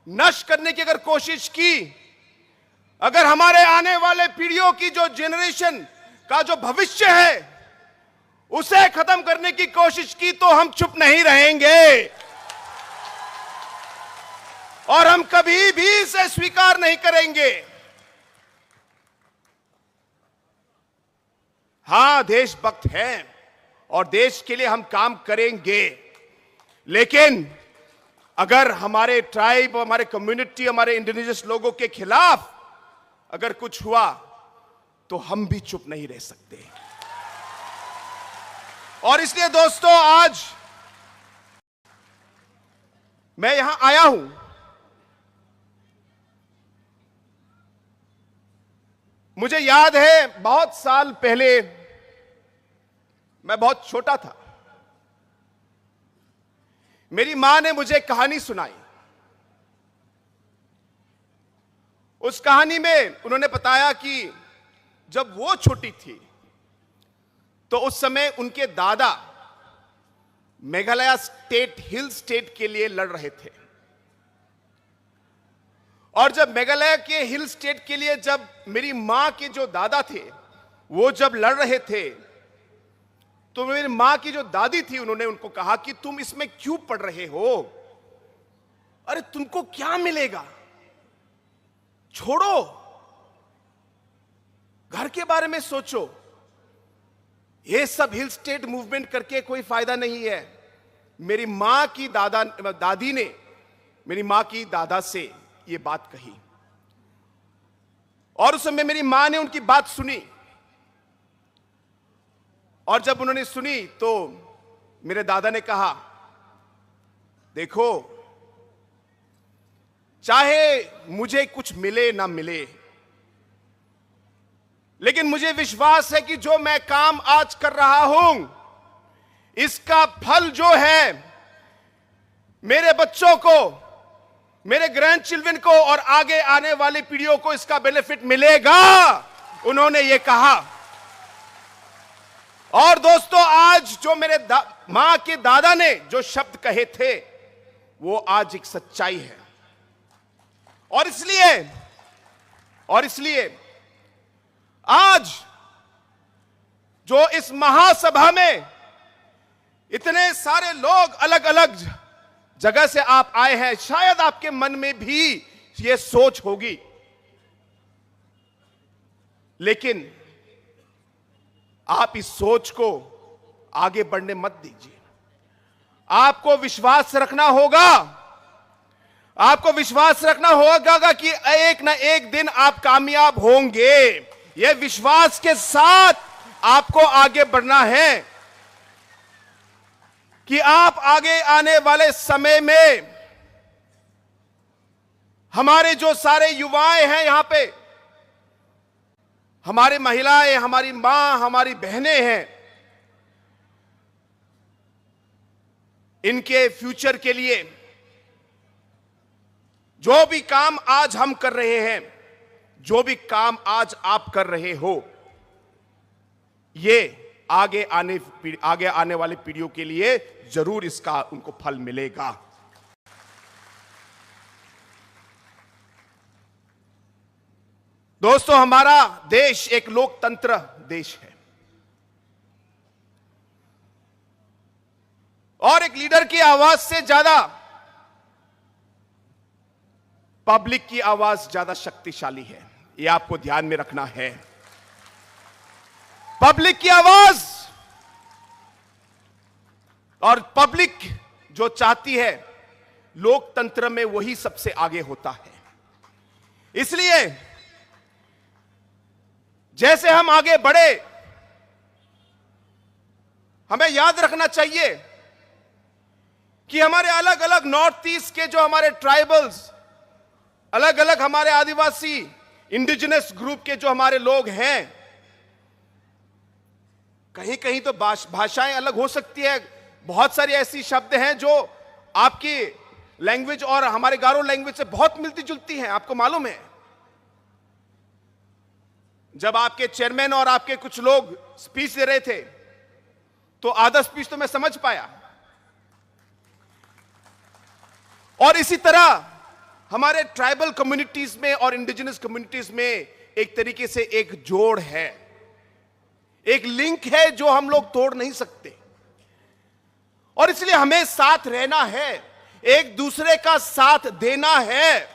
नष्ट करने की अगर कोशिश की, अगर हमारे आने वाले पीढ़ियों की जो जनरेशन का जो भविष्य है, उसे खत्म करने की कोशिश की, तो हम चुप नहीं रहेंगे और हम कभी भी इसे स्वीकार नहीं करेंगे। हाँ, देशभक्त हैं और देश के लिए हम काम करेंगे, लेकिन अगर हमारे ट्राइब, हमारे कम्युनिटी, हमारे इंडिजिनस लोगों के खिलाफ अगर कुछ हुआ, तो हम भी चुप नहीं रह सकते। और इसलिए दोस्तों, आज मैं यहां आया हूं। मुझे याद है, बहुत साल पहले मैं बहुत छोटा था, मेरी मां ने मुझे कहानी सुनाई। उस कहानी में उन्होंने बताया कि जब वो छोटी थी, तो उस समय उनके दादा मेघालय स्टेट, हिल स्टेट के लिए लड़ रहे थे। और जब मेघालय के हिल स्टेट के लिए जब मेरी माँ के जो दादा थे, वो जब लड़ रहे थे, तो मेरी माँ की जो दादी थी, उन्होंने उनको कहा कि तुम इसमें क्यों पड़ रहे हो? अरे, तुमको क्या मिलेगा? छोड़ो, घर के बारे में सोचो। ये सब हिल स्टेट मूवमेंट करके कोई फायदा नहीं है। मेरी माँ की दादा, दादी ने मेरी माँ की दादा से ये बात कही, और उस समय मेरी माँ ने उनकी बात सुनी। और जब उन्होंने सुनी, तो मेरे दादा ने कहा, देखो, चाहे मुझे कुछ मिले ना मिले, लेकिन मुझे विश्वास है कि जो मैं काम आज कर रहा हूं, इसका फल जो है, मेरे बच्चों को, मेरे ग्रैंड चिल्ड्रन को और आगे आने वाली पीढ़ियों को इसका बेनिफिट मिलेगा, उन्होंने ये कहा। और दोस्तों, आज जो मेरे दा-, माँ के दादा ने जो शब्द कहे थे, वो आज एक सच्चाई है। और इसलिए, और इसलिए आज जो इस महासभा में इतने सारे लोग अलग-अलग जगह से आप आए हैं, शायद आपके मन में भी ये सोच होगी, लेकिन आप इस सोच को आगे बढ़ने मत दीजिए। आपको विश्वास रखना होगा, आपको विश्वास रखना होगा कि एक ना एक दिन आप कामयाब होंगे। यह विश्वास के साथ आपको आगे बढ़ना है कि आप आगे आने वाले समय में हमारे जो सारे युवाएं हैं यहाँ पे, हमारी महिलाएं, हमारी माँ, हमारी बहनें हैं, इनके फ्यूचर के लिए जो भी काम आज हम कर रहे हैं, जो भी काम आज आप कर रहे हो, ये आगे आने पीढ़-, आगे आने वाली पीढ़ियों के लिए जरूर इसका उनको फल मिलेगा। दोस्तों, हमारा देश एक लोकतंत्र देश है। और एक लीडर की आवाज से ज्यादा पब्लिक की आवाज ज्यादा शक्तिशाली है। ये आपको ध्यान में रखना है। पब्लिक की आवाज और पब्लिक जो चाहती है, लोकतंत्र में वही सबसे आगे होता है। इसलिए जैसे हम आगे बढ़े, हमें याद रखना चाहिए कि हमारे अलग-अलग नॉर्थ ईस्ट के जो हमारे ट्राइबल्स, अलग-अलग हमारे आदिवासी इंडिजिनस ग्रुप के जो हमारे लोग हैं, कहीं-कहीं तो भाष-, भाषाएं अलग हो सकती है, बहुत सारी ऐसी शब्द हैं जो आपकी लैंग्वेज और हमारे गारो लैंग्वेज से बहुत मिलती जुलती हैं, आपको मालूम है। जब आपके चेयरमैन और आपके कुछ लोग स्पीच दे रहे थे, तो आधा स्पीच तो मैं समझ पाया। और इसी तरह हमारे ट्राइबल कम्युनिटीज में और इंडिजिनस कम्युनिटीज में एक तरीके से एक जोड़ है, एक लिंक है जो हम लोग तोड़ नहीं सकते। और इसलिए हमें साथ रहना है, एक दूसरे का साथ देना है।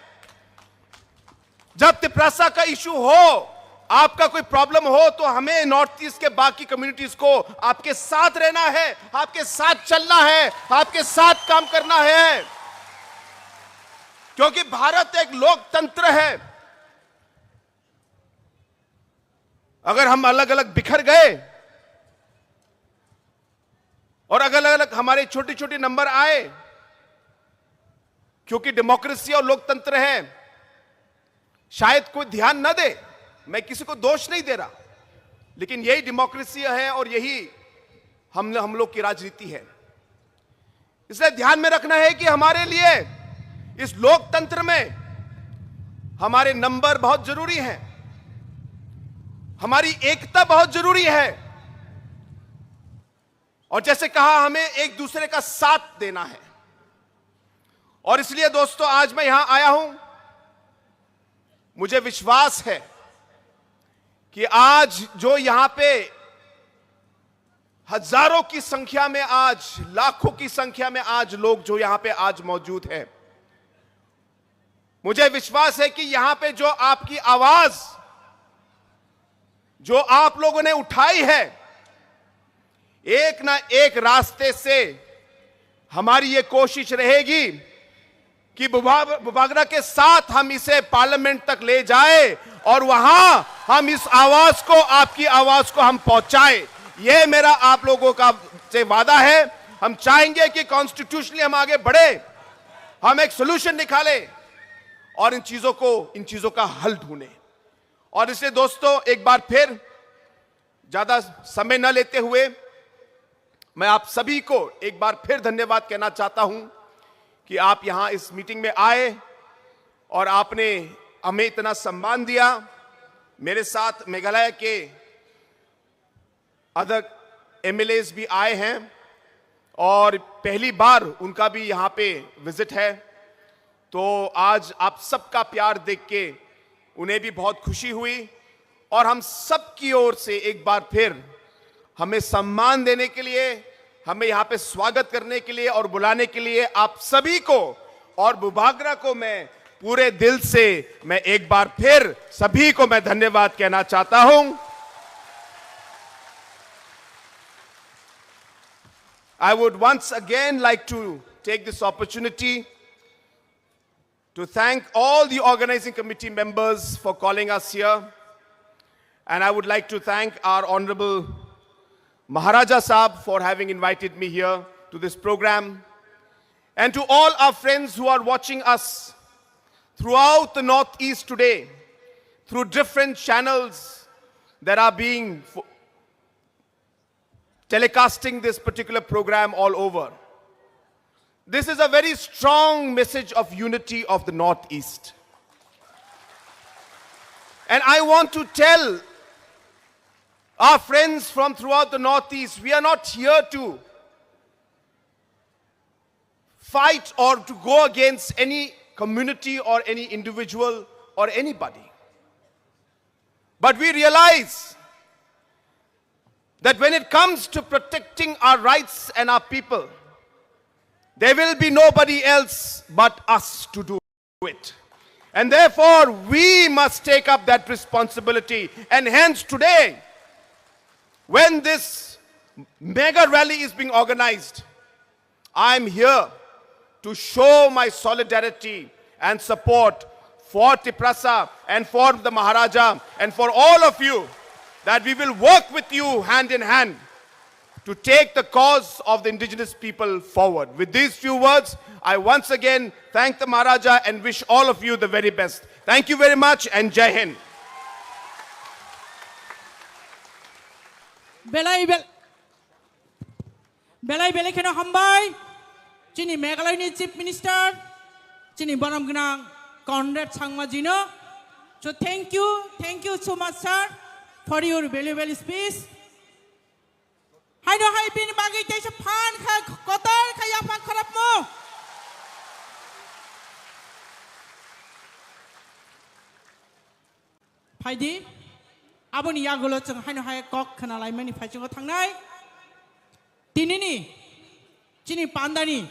जब तिप्रासा का इशू हो, आपका कोई प्रॉब्लम हो, तो हमें नॉर्थ ईस्ट के बाकी कम्युनिटीज को आपके साथ रहना है, आपके साथ चलना है, आपके साथ काम करना है, क्योंकि भारत एक लोकतंत्र है। अगर हम अलग-अलग बिखर गए और अलग-अलग हमारे छोटे-छोटे नंबर आए, क्योंकि डेमोक्रेसी और लोकतंत्र है, शायद कोई ध्यान न दे, मैं किसी को दोष नहीं दे रहा, लेकिन यही डेमोक्रेसी है और यही हम, हम लोग की राजनीति है। इसलिए ध्यान में रखना है कि हमारे लिए इस लोकतंत्र में हमारे नंबर बहुत जरूरी हैं, हमारी एकता बहुत जरूरी है, और जैसे कहा, हमें एक दूसरे का साथ देना है। और इसलिए दोस्तों, आज मैं यहां आया हूं, मुझे विश्वास है कि आज जो यहां पे हजारों की संख्या में, आज लाखों की संख्या में आज लोग जो यहां पे आज मौजूद हैं, मुझे विश्वास है कि यहां पे जो आपकी आवाज, जो आप लोगों ने उठाई है, एक ना एक रास्ते से हमारी ये कोशिश रहेगी कि बुबा-, बुबागरा के साथ हम इसे पार्लियामेंट तक ले जाए और वहां हम इस आवाज को, आपकी आवाज को हम पहुंचाए। ये मेरा आप लोगों का से वादा है। हम चाहेंगे कि कॉन्स्टिट्यूशनली हम आगे बढ़े, हम एक सोल्यूशन निकालें और इन चीजों को, इन चीजों का हल ढूंढें। और इसलिए दोस्तों, एक बार फिर ज्यादा समय न लेते हुए मैं आप सभी को एक बार फिर धन्यवाद कहना चाहता हूं कि आप यहां इस मीटिंग में आए और आपने हमें इतना सम्मान दिया। मेरे साथ मेघालय के अदर एमएलएज भी आए हैं और पहली बार उनका भी यहां पे विजिट है। तो आज आप सबका प्यार देख के उन्हें भी बहुत खुशी हुई और हम सब की ओर से एक बार फिर हमें सम्मान देने के लिए, हमें यहां पे स्वागत करने के लिए और बुलाने के लिए आप सभी को और बुबागरा को मैं पूरे दिल से, मैं एक बार फिर सभी को मैं धन्यवाद कहना चाहता हूं। I would once again like to take this opportunity to thank all the organizing committee members for calling us here. And I would like to thank our Honorable Maharaja Saab for having invited me here to this program. And to all our friends who are watching us throughout the Northeast today, through different channels that are being fo-, telecasting this particular program all over. This is a very strong message of unity of the Northeast. And I want to tell our friends from throughout the Northeast, we are not here to fight or to go against any community or any individual or anybody. But we realize that when it comes to protecting our rights and our people, There will be nobody else but us to do it. And therefore, we must take up that responsibility. And hence today, when this mega rally is being organized, I am here to show my solidarity and support for Tiprasa and for the Maharaja and for all of you, that we will work with you hand in hand to take the cause of the indigenous people forward. With these few words, I once again thank the Maharaja and wish all of you the very best. Thank you very much and Jai Hind. Belai bel- Belai belai kheno hambai chini Meghalaya ni Chief Minister, chini borom gwnang Conrad Sangma ji no. So thank you, thank you so much sir for your valuable speech. Haino hai bini bagwi teisa phan kha kotor kha yaphang khorapmung. Phaidi, aboni yagulo chwng haino hai kok khna laimani phaichungo thangnai. Tinini, chini pandani,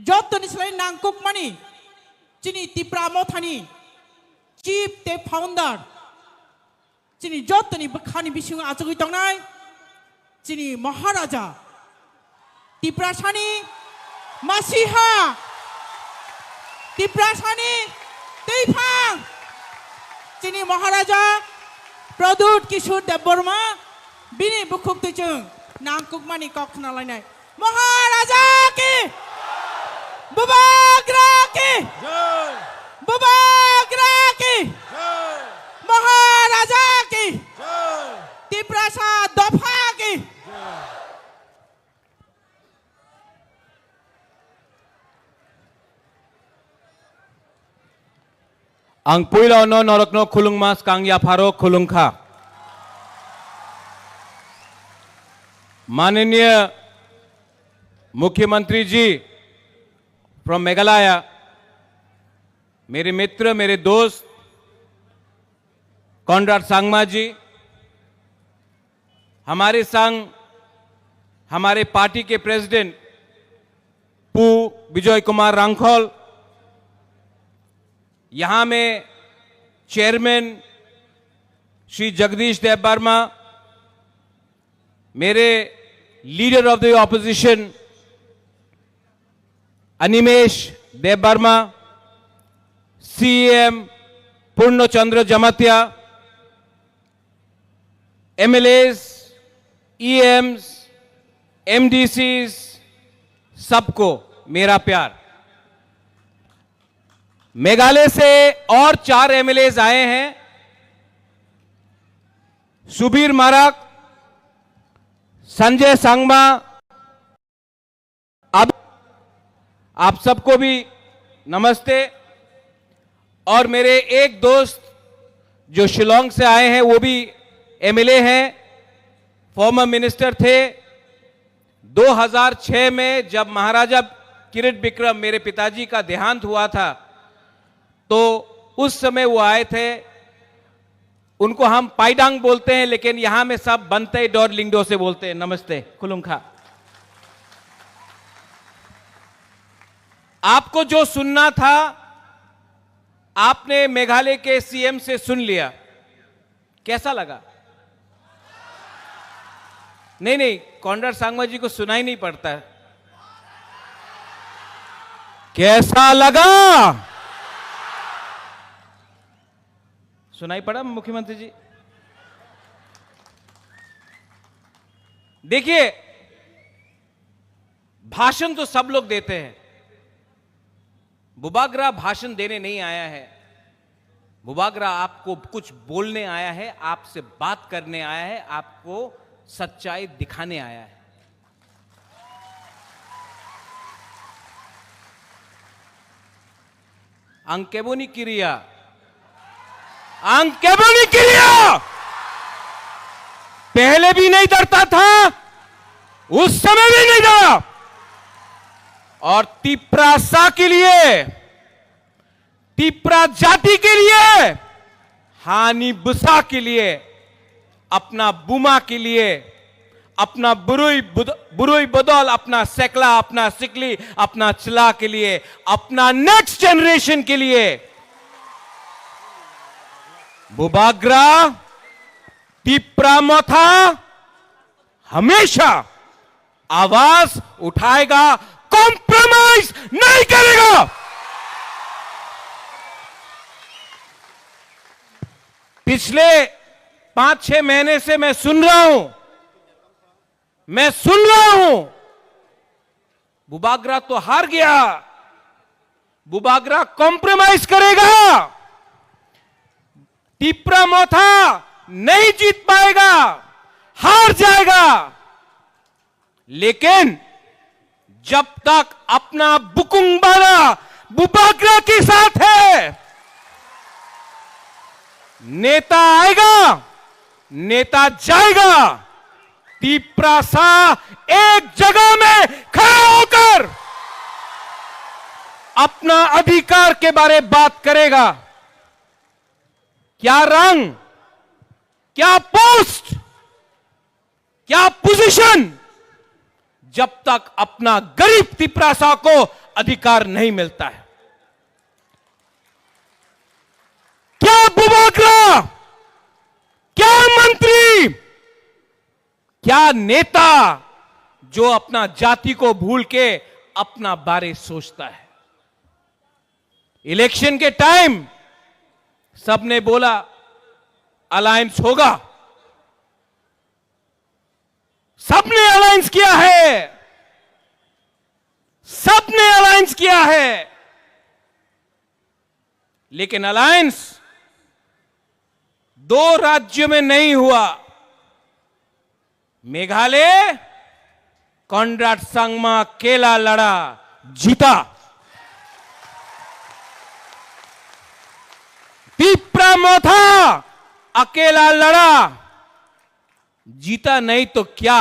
jottoni slai nangkukmani, chini Tipra Mothani, chief tei founder, chini jottoni bwkhani bisingo achugwi tongnai, chini Maharaja, Tiprasani masiha, Tiprasani twiphang, chini Maharaja Pradyut Kishore Debbarma, bini bukhuk twichwng nangkukmani kok khna lainai. Maharaja ki! Bubagra ki! Bubagra ki! Maharaja ki! Tiprasa dopha ki! Ang puila no norokno khulungma skang yapharo khulungkha. माननीय मुख्यमंत्री जी from Meghalaya, मेरे मित्र, मेरे दोस्त कॉनराड संगमा जी, हमारे संग हमारे पार्टी के प्रेसिडेंट पू विजय कुमार रांखल, यहाँ में चेयरमैन श्री जगदीश देव वर्मा, मेरे leader of the opposition Animesh Dev Varma, CM Purnachandra Jamatia, MLAs, EMs, MDCs, सबको मेरा प्यार। मेघालय से और चार एमएलएस आए हैं, सुबीर माराक, संजय संगमा, अब आप सबको भी नमस्ते। और मेरे एक दोस्त जो शिलोंग से आए हैं, वो भी एमएलए हैं, फॉर्मर मिनिस्टर थे। दो हज़ार छह में जब महाराजा किरिट विक्रम, मेरे पिताजी का देहांत हुआ था, तो उस समय वो आए थे। उनको हम पाइडांग बोलते हैं, लेकिन यहाँ में सब बनते डोर लिंगडो से बोलते हैं। नमस्ते, खुलुंखा। आपको जो सुनना था, आपने मेघालय के सीएम से सुन लिया। कैसा लगा? नहीं, नहीं, कॉनराड सांगमा जी को सुनाई नहीं पड़ता। कैसा लगा? सुनाई पड़ा मुख्यमंत्री जी? देखिए, भाषण तो सब लोग देते हैं। बुबागरा भाषण देने नहीं आया है। बुबागरा आपको कुछ बोलने आया है, आपसे बात करने आया है, आपको सच्चाई दिखाने आया है। Ang keboni kiriya. Ang keboni kiriya. पहले भी नहीं डरता था, उस समय भी नहीं डरा। और तिपरासा के लिए, तिपरा जाति के लिए, हानि बुसा के लिए, अपना बुमा के लिए, अपना बुरुई बुद-, बुरुई बदल, अपना सेकला, अपना सिकली, अपना चिला के लिए, अपना नेक्स्ट जनरेशन के लिए बुबाग्रा, तिप्रा मोथा हमेशा आवाज उठाएगा, कॉम्प्रोमाइज नहीं करेगा। पिछले पांच छह महीने से मैं सुन रहा हूं, मैं सुन रहा हूं, बुबाग्रा तो हार गया, बुबाग्रा कॉम्प्रोमाइज करेगा, तिप्रा मोथा नहीं जीत पाएगा, हार जाएगा। लेकिन जब तक अपना बुकुंग बारा बुबाग्रा के साथ है, नेता आएगा, नेता जाएगा, तिप्रासा एक जगह में खड़ा होकर अपना अधिकार के बारे बात करेगा। क्या रंग, क्या पोस्ट, क्या पोजीशन, जब तक अपना गरीब तिप्रासा को अधिकार नहीं मिलता है? क्या बुबाग्रा, क्या मंत्री, क्या नेता जो अपना जाति को भूल के अपना बारे सोचता है? इलेक्शन के टाइम सबने बोला अलायंस होगा, सबने अलायंस किया है, सबने अलायंस किया है, लेकिन अलायंस दो राज्यों में नहीं हुआ। मेघालय, कॉनराड संगमा अकेला लड़ा, जीता। तिप्रा मोथा अकेला लड़ा, जीता नहीं तो क्या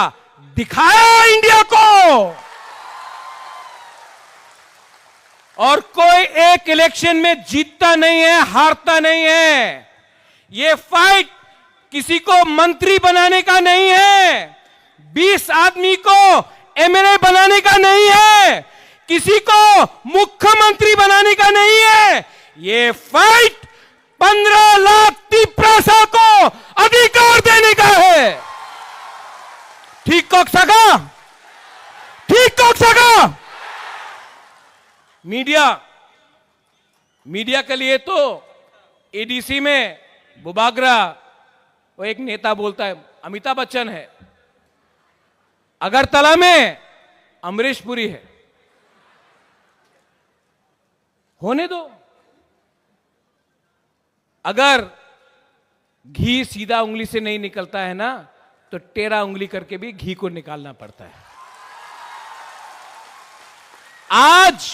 दिखाया इंडिया को? और कोई एक इलेक्शन में जीतता नहीं है, हारता नहीं है। ये फाइट किसी को मंत्री बनाने का नहीं है, बीस आदमी को एमएलए बनाने का नहीं है, किसी को मुख्यमंत्री बनाने का नहीं है। ये फाइट पन्ध्र लाख तिप्रासा को अधिकार देने का है। ठीक कक सका? ठीक कक सका? मीडिया, मीडिया के लिए तो एडीसी में बुबाग्रा, वो एक नेता बोलता है, अमिताभ बच्चन है। अगरतला में अमरीश पुरी है। होने दो। अगर घी सीधा उंगली से नहीं निकलता है ना, तो टेढ़ा उंगली करके भी घी को निकालना पड़ता है। आज